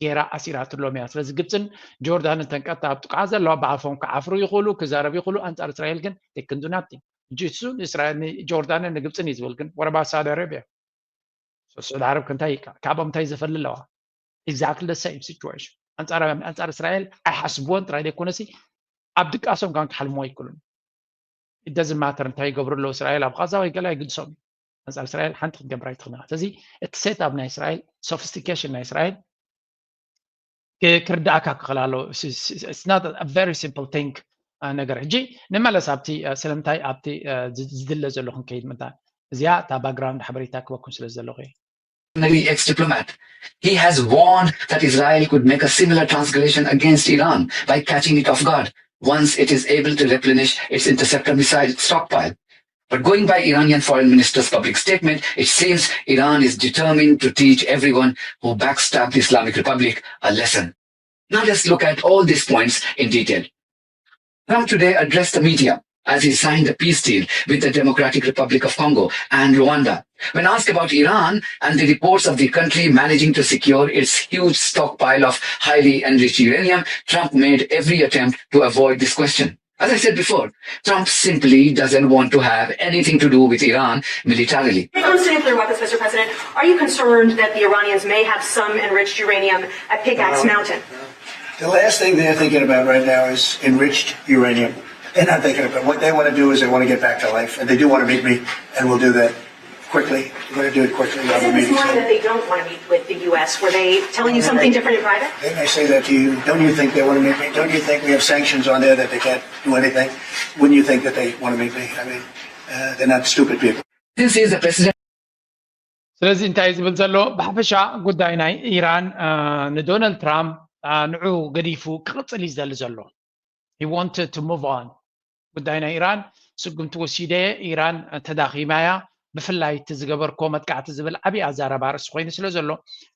ገይራ ኣሲራትሎም እያ ስለዚ ግብፅን ጆርዳንን ተንቀጥታ ኣብ ጥቃዓ ዘለዋ ብኣፎም ክዓፍሩ ይኽእሉ ክዛረቡ ይኽእሉ ኣንፃር እስራኤል ግን they can do nothing ሕጂ እሱ ንእስራኤል ንጆርዳንን ንግብፅን እዩ ዝብል ግን what about Saudi Arabia ስዑድ ዓረብ ክንታይ ካብኦም እንታይ ዝፈሊ ኣለዋ exactly the same situation ኣንፃር ኣንፃር እስራኤል ኣይሓስብዎን ጥራይ ዘይኮነሲ ኣብ ድቃሶም ካን ክሓልምዎ ኣይክእሉን it doesn't matter እንታይ ይገብሩ ኣለዉ እስራኤል ኣብ ቃዛ ወይ ገለ ኣይግድሶም እዩ ኣንፃር እስራኤል ሓንቲ ክትገብር ኣይትኽእልን ስለዚ እቲ set up ናይ እስራኤል sophistication ናይ እስራኤል ክርዳእካ ክኽእል ኣለዎ it's not a very simple thing ነገር ሕጂ ንመለስ ኣብቲ ስለምንታይ ኣብቲ ዝድለ ዘሎ ክንከይድ ምንታ እዚኣ እታ background ሓበሬታ ክበኩም ስለ ዘለኹ እየ Ex-diplomat. He has warned that Israel could make a similar transgression against Iran by catching it off guard once it is able to replenish its interceptor missile stockpile. But going by Iranian foreign minister's public statement, it seems Iran is determined to teach everyone who backstabbed the Islamic Republic a lesson. Now let's look at all these points in detail. Trump today addressed the media as he signed a peace deal with the Democratic Republic of Congo and Rwanda. When asked about Iran and the reports of the country managing to secure its huge stockpile of highly enriched uranium, Trump made every attempt to avoid this question. As I said before, Trump simply doesn't want to have anything to do with Iran militarily. When it comes to nuclear weapons, Mister President, are you concerned that the Iranians may have some enriched uranium at Pickaxe Mountain? The last thing they're thinking about right now is enriched uranium. They're not thinking about what they want to do is they want to get back to life, and they do want to meet me, and we'll do that quickly. We're going to do it quickly. Is it this morning that they don't want to meet with the U S? Were they telling you something different in private? They may say that to you. Don't you think they want to meet me? Don't you think we have sanctions on there that they can't do anything? Wouldn't you think that they want to meet me? I mean, uh, they're not stupid people. This is the president. ስለዚ እንታይ ዝብል ዘሎ ብሓፈሻ ጉዳይ ናይ ኢራን ንዶናልድ ትራምፕ ንዑ ገዲፉ ክቕፅል እዩ ዝደሊ ዘሎ። He wanted to move on። ጉዳይ ናይ ኢራን ስጉምቲ ወሲደ፣ ኢራን ተዳኺማ እያ። ብፍላይ እቲ ዝገበርኮ መጥቃዕቲ ዝብል ዓብዪ ኣዛረባ ርእሲ ኮይኑ ስለ ዘሎ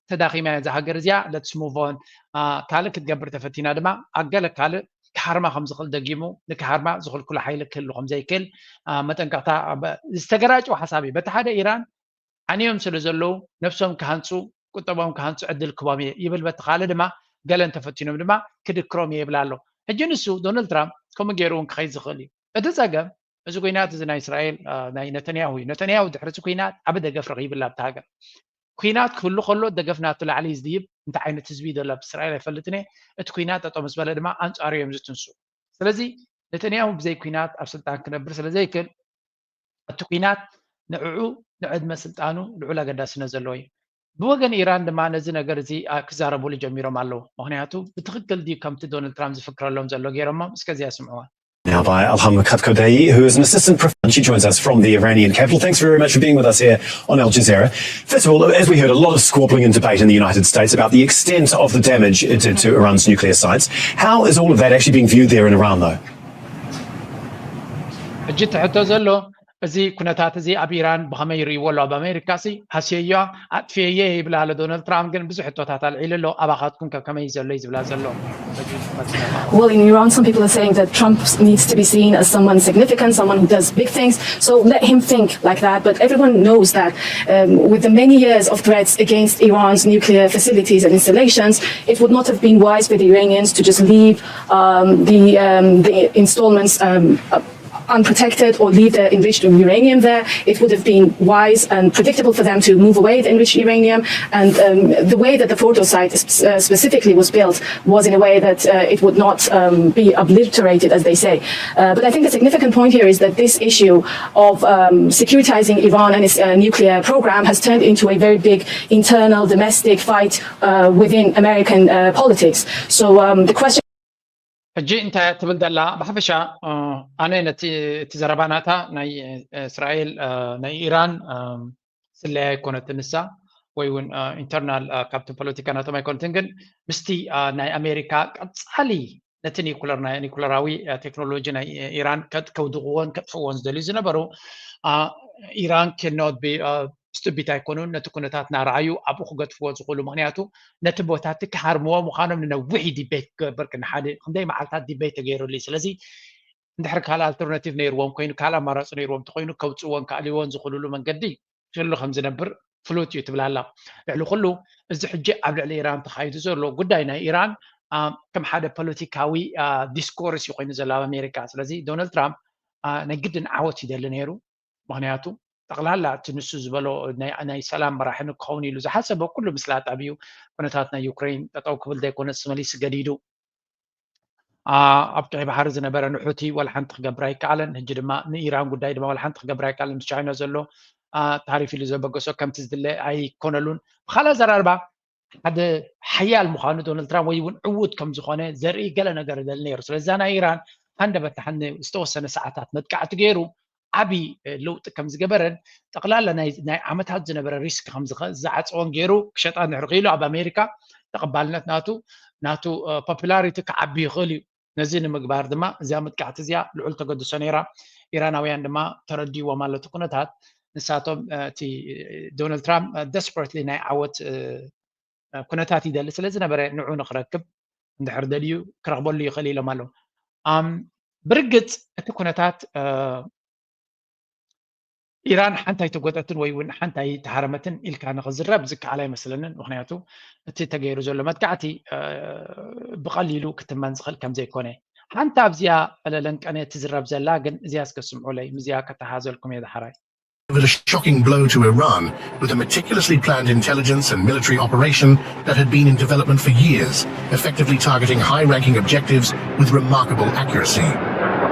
ተዳኺማ እያ እዛ ሃገር እዚኣ። Let's move on። ካልእ ክትገብር ተፈቲና ድማ ኣብ ገለ ካልእ ክሃርማ ከም ዝኽእል ደጊሙ ንክሃርማ ዝኽልክሎ ሓይሊ ክህሉ ከም ዘይክእል መጠንቀቕታ ዝተገራጨው ሓሳብ እዩ። በቲ ሓደ ኢራን ዓንዮም ስለ ዘለዉ ነብሶም ክሃንፁ ቁጠባኦም ክሃንፁ ዕድል ክቦም እየ ይብል። በቲ ካልእ ድማ ገለ እንተፈቲኖም ድማ ክድክሮም እየ ይብል ኣሎ። ሕጂ ንሱ ዶናልድ ትራምፕ ከምኡ ገይሩ እውን ክኸይድ ዝኽእል እዩ። እቲ ፀገም እዚ ኩናት እዚ ናይ እስራኤል ናይ ነተንያሁ እዩ። ነተንያሁ ድሕሪ እዚ ኩናት ዓቢ ደገፍ ረኺብላ ኣብቲ ሃገር። ኩናት ክህሉ ከሎ ደገፍ ናቱ ላዕሊ እዩ ዝድይብ። እንታይ ዓይነት ህዝቢ እዩ ዘሎ ኣብ እስራኤል ኣይፈልጥን እየ። እቲ ኩናት ጠጠው ምስ በለ ድማ ኣንፃሩ እዮም ዝትንሱ። ስለዚ ነተንያሁ ብዘይ ኩናት ኣብ ስልጣን ክነብር ስለ ዘይክእል እቲ ኩናት ንዕዑ ንዕድመ ስልጣኑ ልዑል ኣገዳስነት ዘለዎ እዩ። ብወገን ኢራን ድማ ነዚ ነገር እዚ ክዛረቡሉ ጀሚሮም ኣለዉ። ምክንያቱ ብትክክል ድዩ ከምቲ ዶናልድ ትራምፕ ዝፍክረሎም ዘሎ ገይሮሞም? እስከዚኣ ስምዕዋ። Now by Alham Khatkodei, who is an assistant professor. She joins us from the Iranian capital. Thanks very much for being with us here on Al Jazeera. First of all, as we heard, a lot of squabbling and debate in the United States about the extent of the damage it did to Iran's nuclear sites. How is all of that actually being viewed there in Iran, though? ሕጂ እቲ ሕቶ ዘሎ እዚ ኩነታት እዚ ኣብ ኢራን ብኸመይ ይርእይዎ ኣሎ? ኣብ ኣሜሪካ ሲ ሃስየዮ ኣጥፍየየ ይብል ኣሎ ዶናልድ ትራምፕ፣ ግን ብዙሕ ሕቶታት ኣልዒሉ ኣሎ። ኣባኻትኩም ከ ከመይ እዩ ዘሎ እዩ ዝብላ ዘሎ። Well, in Iran, some people are saying that Trump needs to be seen as someone significant, someone who does big things. So let him think like that. But everyone knows that um, with the many years of threats against Iran's nuclear facilities and installations, it would not have been wise for the Iranians to just leave um, the, um, the installments um, unprotected or leave the enriched uranium there. It would have been wise and predictable for them to move away the enriched uranium. And um, the way that the Fordow site uh, specifically was built was in a way that uh, it would not um, be obliterated, as they say. Uh, but I think the significant point here is that this issue of um, securitizing Iran and its uh, nuclear program has turned into a very big internal domestic fight uh, within American uh, politics. So um, the question ሕጂ እንታይ ትብል ዘላ ብሓፈሻ ኣነ ነቲ እቲ ዘረባ ናታ ናይ እስራኤል ናይ ኢራን ስለያ ኣይኮነትን ንሳ ወይ እውን ኢንተርናል ካብቲ ፖለቲካ ናቶም ኣይኮነትን፣ ግን ምስቲ ናይ ኣሜሪካ ቀፃሊ ነቲ ኒኩለር ናይ ኒኩለራዊ ቴክኖሎጂ ናይ ኢራን ከውድቕዎን ከጥፍእዎን ዝደልዩ ዝነበሩ ኢራን cannot be stupid ኣይኮኑን። ነቲ ኩነታት እናረኣዩ ኣብኡ ክገድፍዎ ዝኽእሉ፣ ምክንያቱ ነቲ ቦታ እቲ ክሃርምዎ ምዃኖም ንነዊሕ ዲቤት ክገብር ክንሓደ ክንደይ መዓልታት ዲቤት ተገይሩሉ እዩ። ስለዚ እንድሕር ካልእ ኣልተርናቲቭ ነይርዎም ኮይኑ ካልእ ኣማራፂ ነይርዎም እንተኮይኑ ከውፅዎን ከኣልይዎን ዝኽእልሉ መንገዲ ክህሉ ከም ዝነብር ፍሉጥ እዩ ትብል ኣላ። ልዕሊ ኩሉ እዚ ሕጂ ኣብ ልዕሊ ኢራን ተኻይዱ ዘሎ ጉዳይ ናይ ኢራን ከም ሓደ ፖለቲካዊ ዲስኮርስ እዩ ኮይኑ ዘሎ ኣብ ኣሜሪካ። ስለዚ ዶናልድ ትራምፕ ናይ ግድን ዓወት ይደሊ ነይሩ። ምክንያቱ ጠቕላላ እቲ ንሱ ዝበሎ ናይ ሰላም መራሒ ንክኸውን ኢሉ ዝሓሰበ ኩሉ ምስላ ጠብዩ ኩነታት ናይ ዩክሬን ጠጠው ክብል ዘይኮነስ መሊሱ ገዲዱ ኣብ ቀይ ባሕሪ ዝነበረ ንሑቲ ዋላ ሓንቲ ክገብር ኣይከኣለን። ሕጂ ድማ ንኢራን ጉዳይ ድማ ዋላ ሓንቲ ክገብር ኣይከኣለን። ብቻይና ዘሎ ታሪፍ ኢሉ ዘበገሶ ከምቲ ዝድለ ኣይኮነሉን። ብካልእ ኣዘራርባ ሓደ ሓያል ምዃኑ ዶናልድ ትራምፕ ወይ እውን ዕዉት ከም ዝኾነ ዘርኢ ገለ ነገር ይደሊ ነይሩ። ስለዚ ናይ ኢራን ሃንደበት ንሓን ዝተወሰነ ሰዓታት መጥቃዕቲ ገይሩ ዓብዪ ለውጢ ከም ዝገበረን ጠቕላላ ናይ ዓመታት ዝነበረ ሪስክ ከም ዝዓፀወን ገይሩ ክሸጣ እንድሕር ክኢሉ ኣብ ኣሜሪካ ተቐባልነት ናቱ ናቱ ፖፑላሪቲ ክዓቢ ይኽእል እዩ። ነዚ ንምግባር ድማ እዚኣ መጥቃዕቲ እዚኣ ልዑል ተገድሶ ነይራ። ኢራናውያን ድማ ተረዲዎም ኣሎ እቲ ኩነታት። ንሳቶም እቲ ዶናልድ ትራምፕ ደስፐረትሊ ናይ ዓወት ኩነታት ይደሊ ስለ ዝነበረ ንዑ ንክረክብ እንድሕር ደልዩ ክረኽበሉ ይኽእል ኢሎም ኣለዉ። ብርግፅ እቲ ኩነታት ኢራን ሓንቲ ኣይተጎድኣትን ወይ እውን ሓንቲ ኣይተሃረመትን ኢልካ ንክዝረብ ዝከኣል ኣይመስለንን። ምክንያቱ እቲ ተገይሩ ዘሎ መጥቃዕቲ ብቐሊሉ ክትመን ዝኽእል ከም ዘይኮነ ሓንቲ ኣብዚኣ ለለንቀነ ትዝረብ ዘላ ግን እዚኣ እስከ ስምዑለይ፣ ምስዚኣ ከተሓዘልኩም እየ ዳሕራይ። With a shocking blow to Iran with a meticulously planned intelligence and military operation that had been in development for years, effectively targeting high-ranking objectives with remarkable accuracy.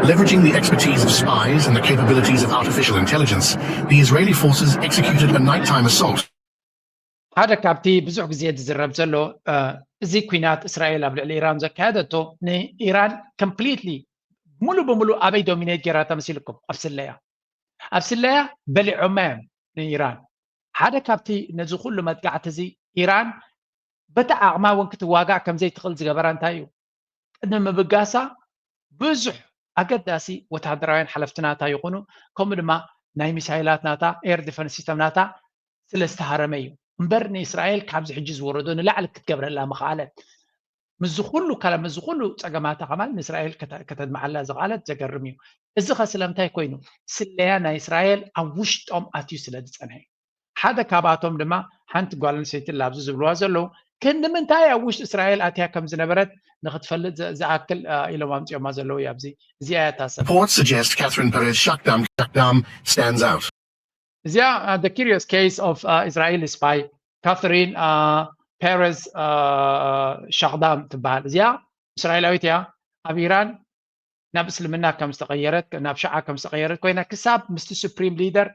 Leveraging the expertise of spies and the capabilities of artificial intelligence, the Israeli forces executed a nighttime assault. ሓደ ካብቲ ብዙሕ ግዜ ዝዝረብ ዘሎ እዚ ኩናት እስራኤል ኣብ ልዕሊ ኢራን ዘካየደቶ ንኢራን completely ሙሉ ብሙሉ ኣበይ dominate ጌራ ተመሲልኩም ኣብ ስለያ ኣብ ስለያ በሊዖማ እዮም ንኢራን። ሓደ ካብቲ ነዚ ኩሉ መጥቃዕቲ እዚ ኢራን በቲ ዓቕማ እውን ክትዋጋእ ከም ዘይትኽእል ዝገበራ እንታይ እዩ? ቅድሚ ምብጋሳ ብዙሕ ኣገዳሲ ወተሃደራውያን ሓለፍቲ ናታ ይኹኑ፣ ከምኡ ድማ ናይ ሚሳይላት ናታ፣ air defense system ናታ ስለ ዝተሃረመ እዩ እምበር ንእስራኤል ካብዚ ሕጂ ዝወረዶ ንላዕሊ ክትገብረላ ምኽኣለት። ምስዚ ኩሉ ካላ ምስዚ ኩሉ ጸገማታ ከማን ንእስራኤል ከተድምዓላ ዝኽኣለት ዘገርም እዩ። እዚ ኸ ስለምንታይ ኮይኑ? ስለያ ናይ እስራኤል ኣብ ውሽጦም ኣትዩ ስለ ዝጸንሐ እዩ። ሓደ ካብኣቶም ድማ ሓንቲ ጓል ኣንስተይቲ ኣብዚ ዝብልዋ ዘለዉ ክንዲ ምንታይ ኣብ ውሽጢ እስራኤል ኣትያ ከም ዝነበረት ንክትፈልጥ ዝኣክል ኢሎም ኣምፅኦማ ዘለዉ እዩ ኣብዚ እዚኣ እያ ታሰብ Reports suggest Catherine Perez Shakdam Shakdam stands out. እዚኣ the curious case of Israeli spy Catherine Perez Shakdam ትበሃል። እዚኣ እስራኤላዊት እያ። ኣብ ኢራን ናብ እስልምና ከም ዝተቐየረት ናብ ሽዓ ከም ዝተቐየረት ኮይና ክሳብ ምስቲ supreme leader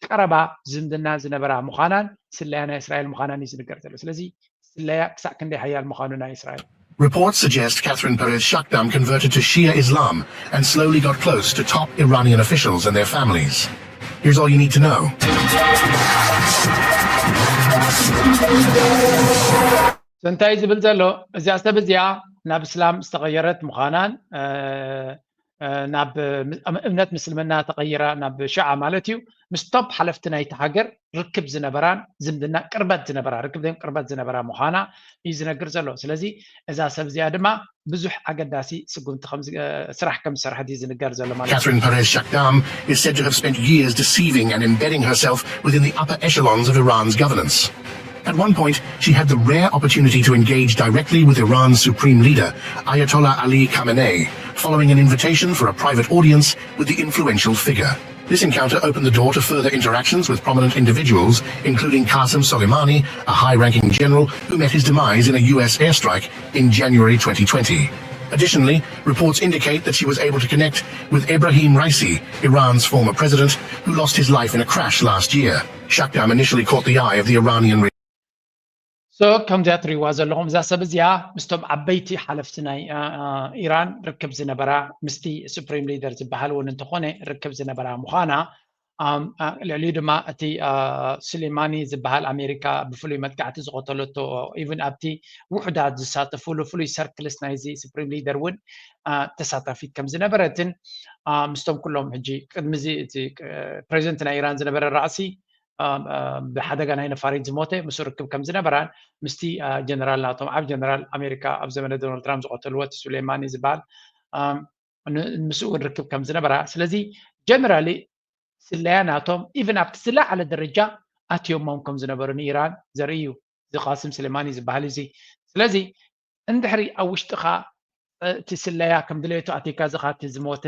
ቀረባ ዝምድና ዝነበራ ምዃናን ስለያ ናይ እስራኤል ምዃናን እዩ ዝንገር ዘሎ። ስለዚ ስለያ ክሳዕ ክንደይ ሓያል ምዃኑ ናይ እስራኤል Reports suggest Catherine Perez Shakdam converted to Shia Islam and slowly got close to top Iranian officials and their families. Here's all you need to know. እንታይ ዝብል ዘሎ እዚኣ ሰብ እዚኣ ናብ እስላም ዝተቐየረት ምዃናን ናብ እምነት ምስልምና ተቐይራ ናብ ሽዓ ማለት እዩ ምስ top ሓለፍቲ ናይቲ ሃገር ርክብ ዝነበራን ዝምድና ቅርበት ዝነበራ ርክብ ቅርበት ዝነበራ ምዃና እዩ ዝነግር ዘሎ። ስለዚ እዛ ሰብ እዚኣ ድማ ብዙሕ ኣገዳሲ ስጉምቲ ስራሕ ከም ዝሰርሐት እዩ ዝንገር ዘሎ ማለት Catherine Perez Shakdam is said to have spent years deceiving and embedding herself within the upper echelons of Iran's governance. At one point, she had the rare opportunity to engage directly with Iran's supreme leader, Ayatollah Ali Khamenei, following an invitation for a private audience with the influential figure. This encounter opened the door to further interactions with prominent individuals, including Qasem Soleimani, a high-ranking general who met his demise in a U S airstrike in January twenty twenty. Additionally, reports indicate that she was able to connect with Ebrahim Raisi, Iran's former president, who lost his life in a crash last year. Shakdam initially caught the eye of the Iranian so ከምዚኣ ትሪእዋ ዘለኹም እዛ ሰብ እዚኣ ምስቶም ዓበይቲ ሓለፍቲ ናይ ኢራን ርክብ ዝነበራ ምስቲ supreme leader ዝበሃል እውን እንተኾነ ርክብ ዝነበራ ምዃና ልዕሊኡ ድማ እቲ ሱሌማኒ ዝበሃል ኣሜሪካ ብፍሉይ መጥቃዕቲ ዝቐተለቶ even ኣብቲ ውሕዳት ዝሳተፍሉ ፍሉይ circles ናይዚ supreme leader እውን ተሳታፊት ከም ዝነበረትን ምስቶም ኩሎም ሕጂ ቅድሚ እዚ እቲ president ናይ ኢራን ዝነበረ ራእሲ ብሓደጋ ናይ ነፋሪት ዝሞተ ምስ ርክብ ከም ዝነበራን ምስቲ ጀነራል ናቶም ዓብ ጀነራል ኣሜሪካ ኣብ ዘመነ ዶናልድ ትራምፕ ዝቐተልዎ እቲ ሱሌማኒ ዝበሃል ምስኡ እውን ርክብ ከም ዝነበራ ስለዚ generally ስለያ ናቶም even ኣብቲ ዝለዓለ ደረጃ ኣትዮሞም ከም ዝነበሩ ንኢራን ዘርኢ እዩ እዚ ቃስም ስሌማኒ ዝበሃል እዚ ስለዚ እንድሕሪ ኣብ ውሽጥኻ እቲ ስለያ ከም ድሌቱ ኣቲካ ዝኻቲ ዝሞተ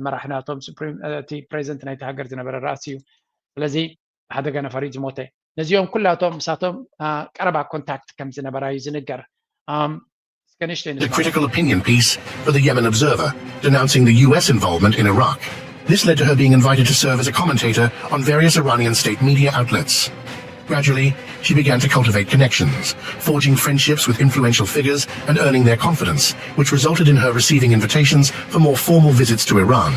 መራሕ ናቶም እቲ president ናይቲ ሃገር ዝነበረ ራእሲ እዩ ስለዚ ብሓደጋ ነፈሪት ዝሞተ ነዚኦም ኩላቶም ምሳቶም ቀረባ contact ከም ዝነበራ እዩ ዝንገር A critical opinion piece for the Yemen Observer, denouncing the U S involvement in Iraq. This led to her being invited to serve as a commentator on various Iranian state media outlets. Gradually, she began to cultivate connections, forging friendships with influential figures and earning their confidence, which resulted in her receiving invitations for more formal visits to Iran.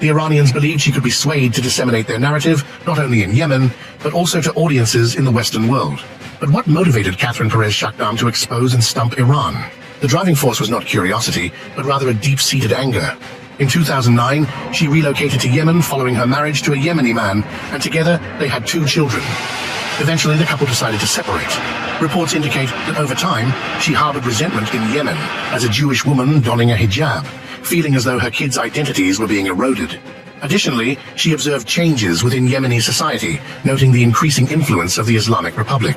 The Iranians believed she could be swayed to disseminate their narrative not only in Yemen, but also to audiences in the Western world. But what motivated Catherine Perez Shakdam to expose and stump Iran? The driving force was not curiosity, but rather a deep seated anger. In two thousand nine, she relocated to Yemen following her marriage to a Yemeni man, and together they had two children. Eventually, the couple decided to separate. Reports indicate that over time, she harbored resentment in Yemen as a Jewish woman donning a hijab, feeling as though her kids' identities were being eroded. Additionally, she observed changes within Yemeni society, noting the increasing influence of the Islamic Republic.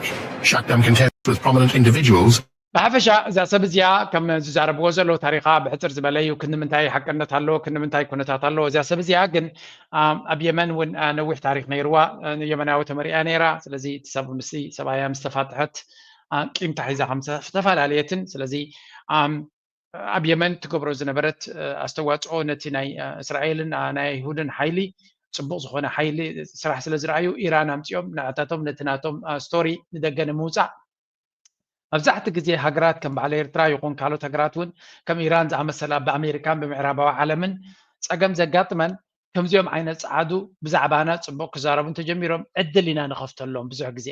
Shakdam contends with prominent individuals ብሓፈሻ እዛ ሰብ እዚኣ ከም ዝዛረብዎ ዘለዉ ታሪኻ ብሕፅር ዝበለ እዩ። ክንዲ ምንታይ ሓቅነት ኣለዎ፣ ክንዲ ምንታይ ኩነታት ኣለዎ። እዛ ሰብ እዚኣ ግን ኣብ የመን እውን ነዊሕ ታሪክ ነይርዋ። የመናዊ ተመሪያ ነይራ። ስለዚ እቲ ሰብ ምስ ሰብኣያ ምስ ተፋትሐት ቂምታ ሒዛ ከም ዝተፈላለየትን ስለዚ ኣብ የመን ትገብሮ ዝነበረት ኣስተዋፅኦ ነቲ ናይ እስራኤልን ናይ ኣይሁድን ሓይሊ ፅቡቅ ዝኾነ ሓይሊ ስራሕ ስለ ዝረኣዩ ኢራን ኣምፂኦም ንዕታቶም ነቲ ናቶም ስቶሪ ንደገ ንምውፃእ መብዛሕቲ ግዜ ሃገራት ከም በዓል ኤርትራ ይኹን ካልኦት ሃገራት እውን ከም ኢራን ዝኣመሰላ ብኣሜሪካን ብምዕራባዊ ዓለምን ጸገም ዘጋጥመን ከምዚኦም ዓይነት ጸዓዱ ብዛዕባና ጽቡቕ ክዛረቡ እንተጀሚሮም ዕድል ኢና ንኸፍተሎም። ብዙሕ ግዜ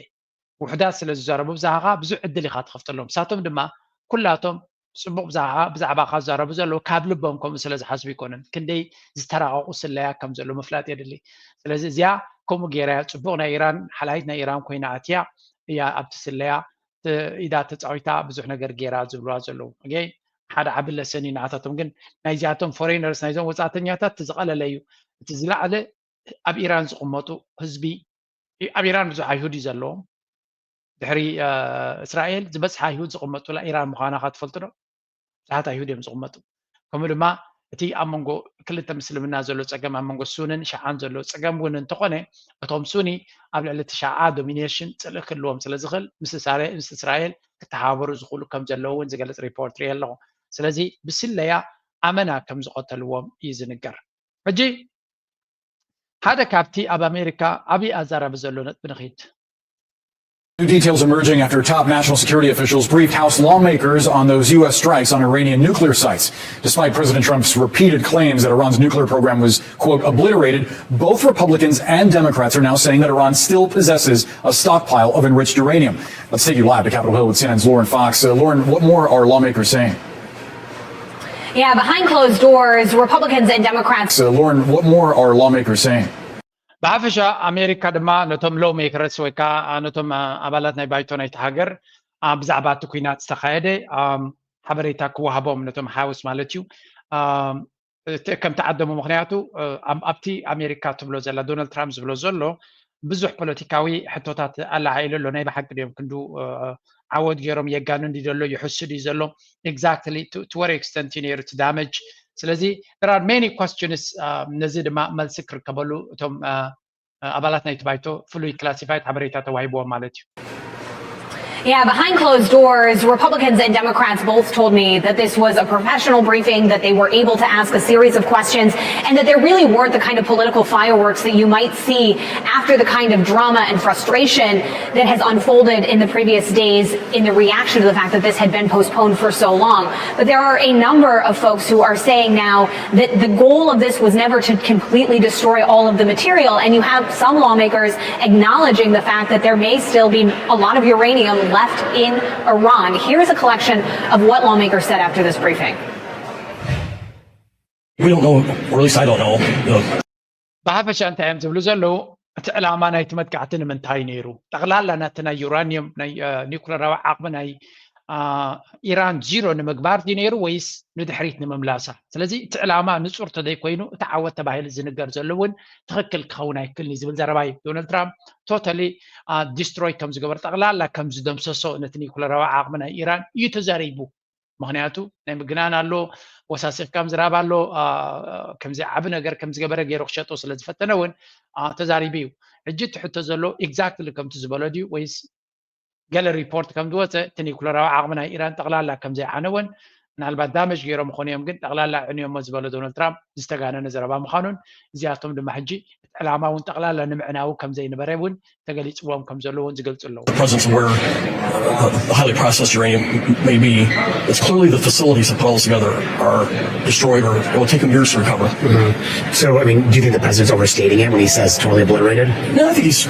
ውሑዳት ስለ ዝዛረቡ ብዛዕኻ ብዙሕ ዕድል ኢኻ ትኸፍተሎም። ንሳቶም ድማ ኩላቶም ጽቡቕ ብዛዕባ ብዛዕባኻ ዝዛረቡ ዘለዉ ካብ ልቦም ከምኡ ስለ ዝሓስቡ ኣይኮነን። ክንደይ ዝተራቐቑ ስለያ ከም ዘለዉ ምፍላጥ የድሊ። ስለዚ እዚኣ ከምኡ ገይራ እያ ጽቡቕ ናይ ኢራን ሓላይት ናይ ኢራን ኮይና ኣትያ እያ ኣብቲ ስለያ ኢዳ ተፃዊታ ብዙሕ ነገር ገይራ ዝብልዋ ዘለዉ ሓደ ዓቢ ለሰን እዩ ንዓታቶም ግን ናይዚኣቶም ፎሬነርስ ናይዞም ወፃእተኛታት ዝቐለለ እዩ እቲ ዝላዕለ ኣብ ኢራን ዝቕመጡ ህዝቢ ኣብ ኢራን ብዙሕ ኣይሁድ እዩ ዘለዎም ድሕሪ እስራኤል ዝበፅሓ ኣይሁድ ዝቕመጡላ ኢራን ምዃና ካ ትፈልጡ ዶ ብዙሓት ኣይሁድ እዮም ዝቕመጡ ከምኡ ድማ እቲ ኣብ መንጎ ክልተ ምስልምና ዘሎ ፀገም ኣብ መንጎ ሱንን ሸዓን ዘሎ ፀገም እውን እንተኾነ እቶም ሱኒ ኣብ ልዕሊ እቲ ሸዓ ዶሚኔሽን ፅልኢ ክህልዎም ስለ ዝኽእል ምስ እስራኤል ክተሓባበሩ ዝኽእሉ ከም ዘለዉ እውን ዝገልፅ ሪፖርት ርኢ ኣለኹ ስለዚ ብስለያ ኣመና ከም ዝቐተልዎም እዩ ዝንገር ሕጂ ሓደ ካብቲ ኣብ ኣሜሪካ ዓብዪ ኣዛራቢ ዘሎ ነጥቢ ንኺድ New details emerging after top national security officials briefed House lawmakers on those U S strikes on Iranian nuclear sites. Despite President Trump's repeated claims that Iran's nuclear program was, quote, obliterated, both Republicans and Democrats are now saying that Iran still possesses a stockpile of enriched uranium. Let's take you live to Capitol Hill with C N N's Lauren Fox. Uh, Lauren, what more are lawmakers saying? Yeah, behind closed doors, Republicans and Democrats. Uh, Lauren, what more are lawmakers saying? ብሓፈሻ ኣሜሪካ ድማ ነቶም ሎው ሜከርስ ወይ ከዓ ነቶም ኣባላት ናይ ባይቶ ናይቲ ሃገር ብዛዕባ እቲ ኩናት ዝተካየደ ሓበሬታ ክወሃቦም ነቶም ሃውስ ማለት እዩ ከም ተዓደሙ ምክንያቱ ኣብቲ ኣሜሪካ ትብሎ ዘላ ዶናልድ ትራምፕ ዝብሎ ዘሎ ብዙሕ ፖለቲካዊ ሕቶታት ኣለዓዒሉ ኣሎ ናይ ብሓቂ ድዮም ክንዱ ዓወት ገይሮም የጋኑ እንዲ ዘሎ ይሕሱ ድዩ ዘሎ exactly to what extent እዩ ነይሩ እቲ damage ስለዚ there are many questions ነዚ ድማ መልሲ ክርከበሉ እቶም ኣባላት ናይቲ ባይቶ ፍሉይ classified ሓበሬታ ተዋሂብዎም ማለት እዩ Yeah, behind closed doors, Republicans and Democrats both told me that this was a professional briefing, that they were able to ask a series of questions, and that there really weren't the kind of political fireworks that you might see after the kind of drama and frustration that has unfolded in the previous days in the reaction to the fact that this had been postponed for so long. But there are a number of folks who are saying now that the goal of this was never to completely destroy all of the material, and you have some lawmakers acknowledging the fact that there may still be a lot of uranium left in Iran. Here's a collection of what lawmakers said after this briefing. We don't know, or at least I don't know. ብሓፈሻ እንታይ እዮም ዝብሉ ዘለዉ እቲ ዕላማ ናይቲ መጥቃዕቲ ንምንታይ ነይሩ ጠቕላላ ናቲ ናይ ዩራኒየም ናይ ኒኩለራዊ ዓቕሚ ናይ ኢራን ዚሮ ንምግባር ድዩ ነይሩ ወይስ ንድሕሪት ንምምላሳ ስለዚ እቲ ዕላማ ንፁር ተዘይኮይኑ እቲ ዓወት ተባሂሉ ዝንገር ዘሎ እውን ትኽክል ክኸውን ኣይክልን ዝብል ዘረባ እዩ ዶናልድ ትራምፕ totally destroy ከም ዝገበር ጠቕላላ ከም ዝደምሰሶ ነቲ ኒኩለራዊ ዓቕሚ ናይ ኢራን እዩ ተዛሪቡ ምክንያቱ ናይ ምግናን ኣሎ ወሳሲኽካ ምዝራብ ኣሎ ከምዚ ዓቢ ነገር ከም ዝገበረ ገይሩ ክሸጦ ስለ ዝፈተነ እውን ተዛሪቡ እዩ ሕጂ እቲ ሕቶ ዘሎ exactly ከምቲ ዝበሎ ድዩ ወይስ ገለ ሪፖርት ከም ዝወፀ እቲ ኒኩለራዊ ዓቕሚ ናይ ኢራን ጠቕላላ ከም ዘይዓነወን ምናልባት damage ገይሮም ይኾኑ እዮም ግን ጠቕላላ ኣዕንዮሞ ዝበሎ ዶናልድ ትራምፕ ዝተጋነነ ዘረባ ምዃኑን እዚኣቶም ድማ ሕጂ ዕላማ እውን ጠቕላላ ንምዕናዊ ከም ዘይነበረ እውን ተገሊፅዎም ከም ዘለዉ እውን ዝገልፁ ኣለዉ። The presence of where uh, the highly processed uranium may be, it's clearly the facilities that put all this together are destroyed or it will take them years to recover. So, I mean, do you think the president's overstating it when he says totally obliterated? No, I think he's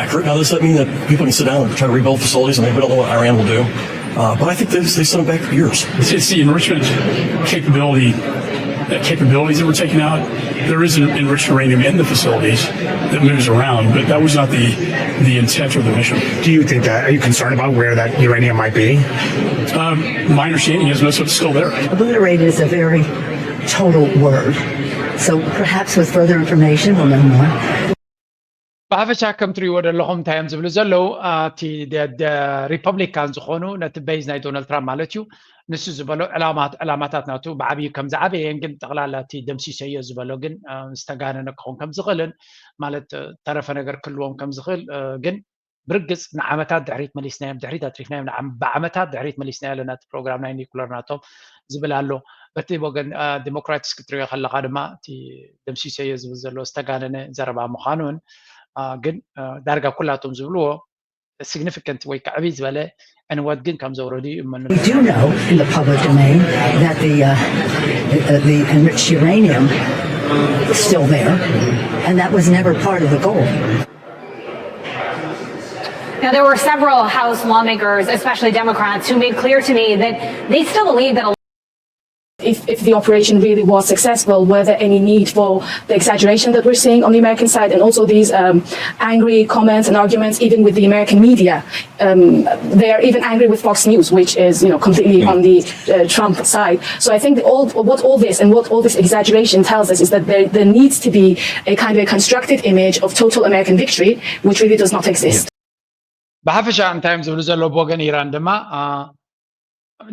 accurate. Now, does that mean that people can sit down and try to rebuild facilities? I mean, we don't know what Iran will do. Uh, but I think they, they set them back for years. It's the enrichment capability, uh, capabilities that were taken out. There is enriched uranium in the facilities that moves around, but that was not the the intent of the mission. Do you think that? Are you concerned about where that uranium might be? Um, my understanding is most of it's still there. Obliterated is a very total word. So perhaps with further information, we'll know more. ብሓፈሻ ከም ትሪእዎ ዘለኹም እንታይ እዮም ዝብሉ ዘለዉ? እቲ ሪፐብሊካን ዝኾኑ ነቲ ቤዝ ናይ ዶናልድ ትራምፕ ማለት እዩ፣ ንሱ ዝበሎ ዕላማታት ናቱ ብዓብዩ ከም ዝዓበየን ግን ጠቕላላ እቲ ደምሲሰዮ ዝበሎ ግን ዝተጋነነ ክኸውን ከም ዝኽእልን ማለት ተረፈ ነገር ክህልዎም ከም ዝኽእል ግን ብርግጽ ንዓመታት ድሕሪት መሊስናዮም ድሕሪት ኣትሪፍናዮም ብዓመታት ድሕሪት መሊስናዮ ኣለና እቲ ፕሮግራም ናይ ኒኩለር ናቶም ዝብል ኣሎ። በቲ ወገን ዲሞክራትስ ክትሪኦ ከለካ ድማ እቲ ደምሲሰዮ ዝብል ዘሎ ዝተጋነነ ዘረባ ምዃኑን ግን ዳርጋ ኩላቶም ዝብልዎ ሲግኒፊካንት ወይ ከዕብይ ዝበለ ዕንወት ግን ከም ዘውረዱ ይእመኑ። We do know in the public domain that the, uh, the enriched uranium is still there, and that was never part of the goal. Now, there were several House lawmakers, especially Democrats, who made clear to me that they still believe that a if, if the operation really was successful, were there any need for the exaggeration that we're seeing on the American side and also these um, angry comments and arguments, even with the American media? Um, they are even angry with Fox News, which is you know completely on the uh, Trump side. So I think all, what all this and what all this exaggeration tells us is that there, there needs to be a kind of a constructed image of total American victory, which really does not exist. ብሓፈሻ እንታይ እዮም ዝብሉ ዘለዉ ብወገን ኢራን ድማ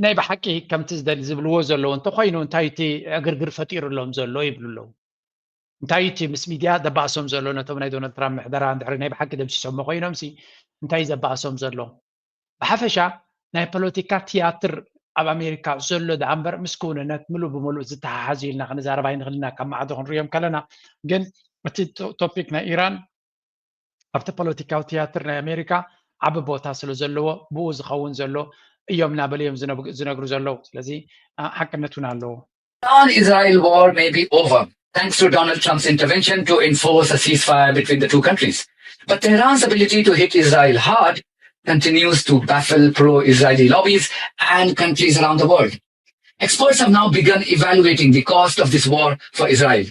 ናይ ብሓቂ ከምቲ ዝደሊ ዝብልዎ ዘለዉ እንተኮይኑ እንታይ እቲ ዕግርግር ፈጢሩሎም ዘሎ ይብሉ ኣለዉ። እንታይ እቲ ምስ ሚድያ ደባእሶም ዘሎ ነቶም ናይ ዶናልድ ትራምፕ ምሕደራ እንድሕሪ ናይ ብሓቂ ደምሲሶሞ ኮይኖም ሲ እንታይ ዘባእሶም ዘሎ? ብሓፈሻ ናይ ፖለቲካ ትያትር ኣብ ኣሜሪካ ዘሎ ደኣ እምበር ምስ ክውንነት ምሉእ ብምሉእ ዝተሓሓዝ እዩ ኢልና ክንዛረብ ኣይንኽእል ኢና ካብ ማዕዶ ክንሪኦም ከለና። ግን እቲ ቶፒክ ናይ ኢራን ኣብቲ ፖለቲካዊ ትያትር ናይ ኣሜሪካ ዓቢ ቦታ ስለ ዘለዎ ብኡ ዝኸውን ዘሎ እዮም እናበሉ እዮም ዝነግሩ ዘለዉ። ስለዚ ሓቅነት እውን ኣለዎ። Iran-Israel war may be over thanks to Donald Trump's intervention to enforce a ceasefire between the two countries. But Tehran's ability to hit Israel hard continues to baffle pro-Israeli lobbies and countries around the world. Experts have now begun evaluating the cost of this war for Israel.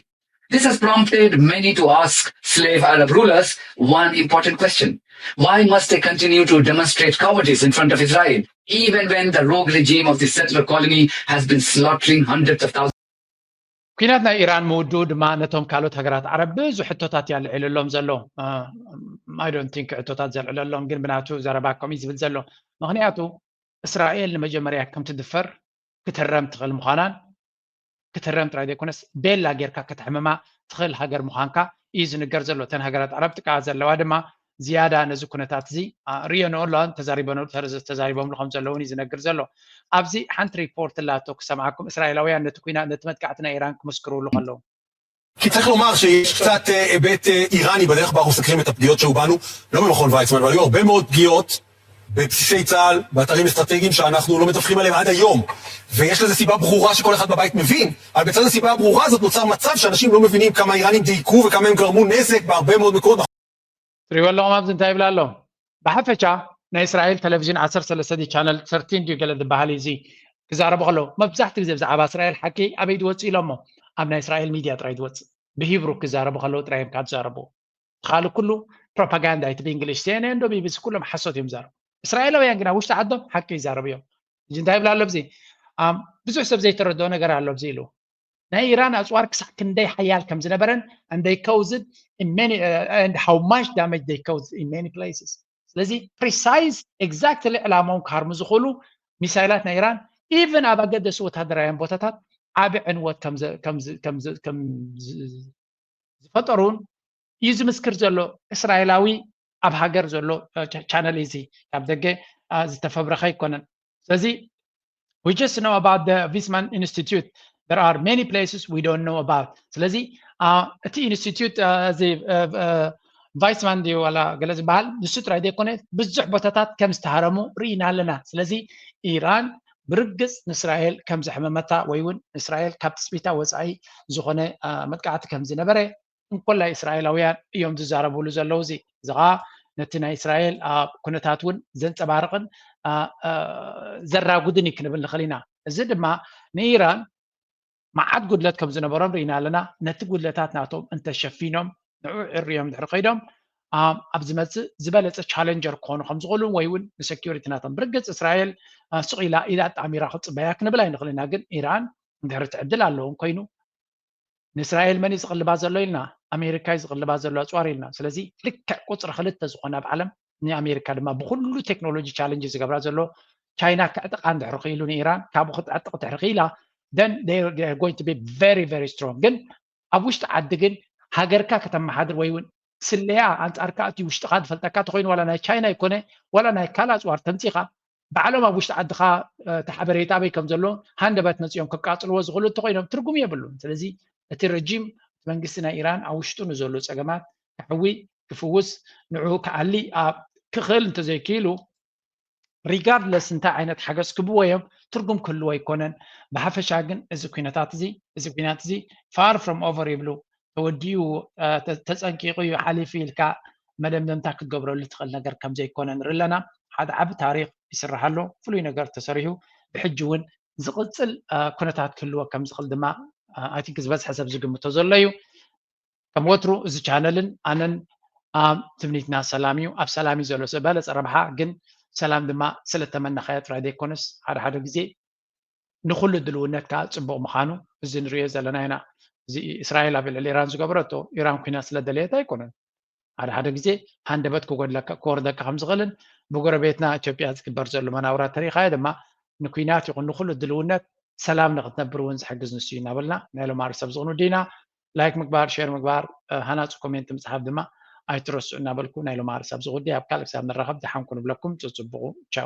This has prompted many to ask slave Arab rulers one important question. Why must they continue to demonstrate cowardice in front of Israel, even when the rogue regime of the settler colony has been slaughtering hundreds of thousands? ኩናት ናይ ኢራን ምውድኡ ድማ ነቶም ካልኦት ሃገራት ዓረብ ብዙሕ ሕቶታት እዩ ኣልዒሉሎም ዘሎ። I don't think ሕቶታት ዘልዕለሎም ግን ብናቱ ዘረባ ከምኡ እዩ ዝብል ዘሎ። ምክንያቱ እስራኤል ንመጀመርያ ከም ትድፈር ክትህረም ትኽእል ምዃናን ክትህረም ጥራይ ዘይኮነስ ቤላ ጌርካ ከተሕምማ ትኽእል ሃገር ምዃንካ እዩ ዝንገር ዘሎ። እተን ሃገራት ዓረብ ጥቃ ዘለዋ ድማ ዝያዳ ነዚ ኩነታት እዚ ርእየንኦ ኣለዋን ተዛሪበምሉ ከም ዘለውን እዩ ዝነግር ዘሎ። ኣብዚ ሓንቲ ሪፖርት ኣላቶ ክሰምዓኩም። እስራኤላውያን ነቲ ኩናት ነቲ መጥቃዕቲ ናይ ኢራን ክምስክርሉ ከለዉ כי צריך לומר שיש קצת היבט איראני בדרך בה אנחנו מסקרים את הפגיעות שהיו בנו, לא במכון ויצמן, אבל היו הרבה מאוד פגיעות בבסיסי צה"ל, באתרים אסטרטגיים שאנחנו לא מדווחים עליהם עד היום. ויש לזה סיבה ברורה שכל אחד בבית מבין, אבל בצד הסיבה הברורה הזאת נוצר מצב שאנשים לא מבינים כמה האיראנים דייקו וכמה הם גרמו נזק בהרבה מאוד מקומות. ትሪእዎ ኣለኹም ኣብዚ እንታይ ይብል ኣሎ? ብሓፈሻ ናይ እስራኤል ቴሌቪዥን ዓሰርተ ሰለስተ ቻነል ሰርቲን ድዩ ገለ ዝበሃል እዩ እዚ ክዛረቡ ከለዉ መብዛሕትኡ ግዜ ብዛዕባ እስራኤል ሓቂ ኣበይ ዝወፅእ ኢሎሞ ኣብ ናይ እስራኤል ሚድያ ጥራይ ዝወፅእ ብሂብሩ ክዛረቡ ከለዉ ጥራይ እዮም ካብ ዝዛረቡ። ካልእ ኩሉ ፕሮፓጋንዳ እቲ ብእንግሊሽ ሲኤንኤን ዶ ቢቢሲ ኩሎም ሓሶት እዮም ዝዛረቡ። እስራኤላውያን ግና ውሽጢ ዓዶም ሓቂ ይዛረቡ እዮም። ሕጂ እንታይ ይብል ኣሎ ኣብዚ ብዙሕ ሰብ ዘይተረድኦ ነገር ኣሎ ኣብዚ ኢሉ ናይ ኢራን ኣፅዋር ክሳዕ ክንደይ ሓያል ከም ዝነበረን and they caused in many uh, and how much damage they caused in many places። ስለዚ precise exactly ዕላማኦም ክሃርሙ ዝኽእሉ ሚሳይላት ናይ ኢራን even ኣብ ኣገደሲ ወታደራውያን ቦታታት ዓቢ ዕንወት ከም ዝፈጠሩን እዩ ዝምስክር ዘሎ እስራኤላዊ ኣብ ሃገር ዘሎ ቻነል እዚ ካብ ደገ ዝተፈብረኸ ኣይኮነን። ስለዚ we just know about the Weizmann Institute. There are many places we don't know about. ስለዚ እቲ ኢንስቲትዩት እዚ ቫይስማን ድዩ ዋላ ገለ ዝበሃል ንሱ ጥራይ ዘይኮነ ብዙሕ ቦታታት ከም ዝተሃረሙ ርኢና ኣለና። ስለዚ ኢራን ብርግጽ ንእስራኤል ከም ዘሕመመታ ወይ እውን እስራኤል ካብ ትጽቢታ ወጻኢ ዝኾነ መጥቃዕቲ ከም ዝነበረ እንኮላይ እስራኤላውያን እዮም ዝዛረብሉ ዘለዉ። እዚ እዚ ከዓ ነቲ ናይ እስራኤል ኩነታት እውን ዘንጸባርቕን ዘራጉድን እዩ ክንብል ንኽእል ኢና። እዚ ድማ ንኢራን መዓት ጉድለት ከም ዝነበሮም ርኢና ኣለና። ነቲ ጉድለታት ናቶም እንተሸፊኖም ንዑ ዕርዮም ድሕሪ ከይዶም ኣብ ዝመፅእ ዝበለፀ ቻለንጀር ክኾኑ ከም ዝኽእሉን ወይ እውን ንሰኪሪቲ ናቶም ብርግፅ እስራኤል ስቕ ኢላ ኢዳ ኣጣሚራ ክትፅበያ ክንብል ኣይንኽእል ኢና። ግን ኢራን እንድሕሪ ትዕድል ኣለዎም ኮይኑ ንእስራኤል መን እዩ ዝቕልባ ዘሎ ኢልና ኣሜሪካ እዩ ዝቕልባ ዘሎ ኣፅዋር ኢልና። ስለዚ ልክዕ ቁፅሪ ክልተ ዝኾነ ኣብ ዓለም ንኣሜሪካ ድማ ብኩሉ ቴክኖሎጂ ቻለንጅ ዝገብራ ዘሎ ቻይና ክዕጥቃ እንድሕር ክኢሉ ንኢራን ካብኡ ክትዕጥቕ ድሕር ክኢላ then going to be very very strong። ግን ኣብ ውሽጢ ዓዲ ግን ሃገርካ ከተመሓድር ወይ እውን ስለያ ኣንጻርካ እቲ ውሽጥኻ ዝፈልጠካ ተኮይኑ ዋላ ናይ ቻይና ይኮነ ዋላ ናይ ካልእ ኣፅዋር ተምፂኻ ባዕሎም ኣብ ውሽጢ ዓድኻ እቲ ሓበሬታ ኣበይ ከም ዘሎ ሃንደበት መፂኦም ከቃፅልዎ ዝኽእሉ እንተኮይኖም ትርጉም የብሉን። ስለዚ እቲ ረጂም መንግስቲ ናይ ኢራን ኣብ ውሽጡ ንዘሎ ፀገማት ክሕዊ ክፍውስ ንዑ ክኣሊ ኣብ ክኽእል እንተዘይክኢሉ ሪጋርድለስ እንታይ ዓይነት ሓገዝ ክብዎ እዮም ትርጉም ክህልዎ ኣይኮነን። ብሓፈሻ ግን እዚ ኩነታት እዚ እዚ ኩናት እዚ far from over ይብሉ ተወዲኡ ተፀንቂቑ እዩ ሓሊፉ ኢልካ መደምደምታ ክትገብረሉ ትኽእል ነገር ከም ዘይኮነ ንርኢ ኣለና። ሓደ ዓቢ ታሪኽ ይስራሕ ኣሎ፣ ፍሉይ ነገር ተሰሪሑ ብሕጂ እውን ዝቕፅል ኩነታት ክህልዎ ከም ዝኽእል ድማ I think ዝበዝሐ ሰብ ዝግምቶ ዘሎ እዩ። ከም ወትሩ እዚ ቻነልን ኣነን ትምኒትና ሰላም እዩ። ኣብ ሰላም እዩ ዘሎ ዝበለፀ ረብሓ ግን ሰላም ድማ ስለተመናኻዮ ጥራይ ዘይኮነስ ሓደ ሓደ ግዜ ንኩሉ ድልውነት ከዓ ፅቡቕ ምዃኑ እዚ ንሪኦ ዘለና ኢና። እዚ እስራኤል ኣብ ልዕሊ ኢራን ዝገበረቶ ኢራን ኩናት ስለደለየት ኣይኮነን። ሓደ ሓደ ግዜ ሃንደበት ክጎድለካ ክወርደካ ከም ዝኽእልን ብጎረቤትና ኢትዮጵያ ዝግበር ዘሎ መናውራት ተሪኻዮ ድማ ንኩናት ይኹን ንኩሉ ድልውነት ሰላም ንክትነብር እውን ዝሕግዝ ንሱ እዩ እናበልና ናይ ሎማሪ ሰብ ዝቕኑ ዲና ላይክ ምግባር ሼር ምግባር ሃናፂ ኮሜንት ምፅሓፍ ድማ ኣይትረስዑ እናበልኩ ናይ ሎማሪ ሰብ ዝጉዳይ ኣብ ካልእ ክሳብ ንራኸብ ደሓንኩ ንብለኩም ፅፅቡቑ ቻው።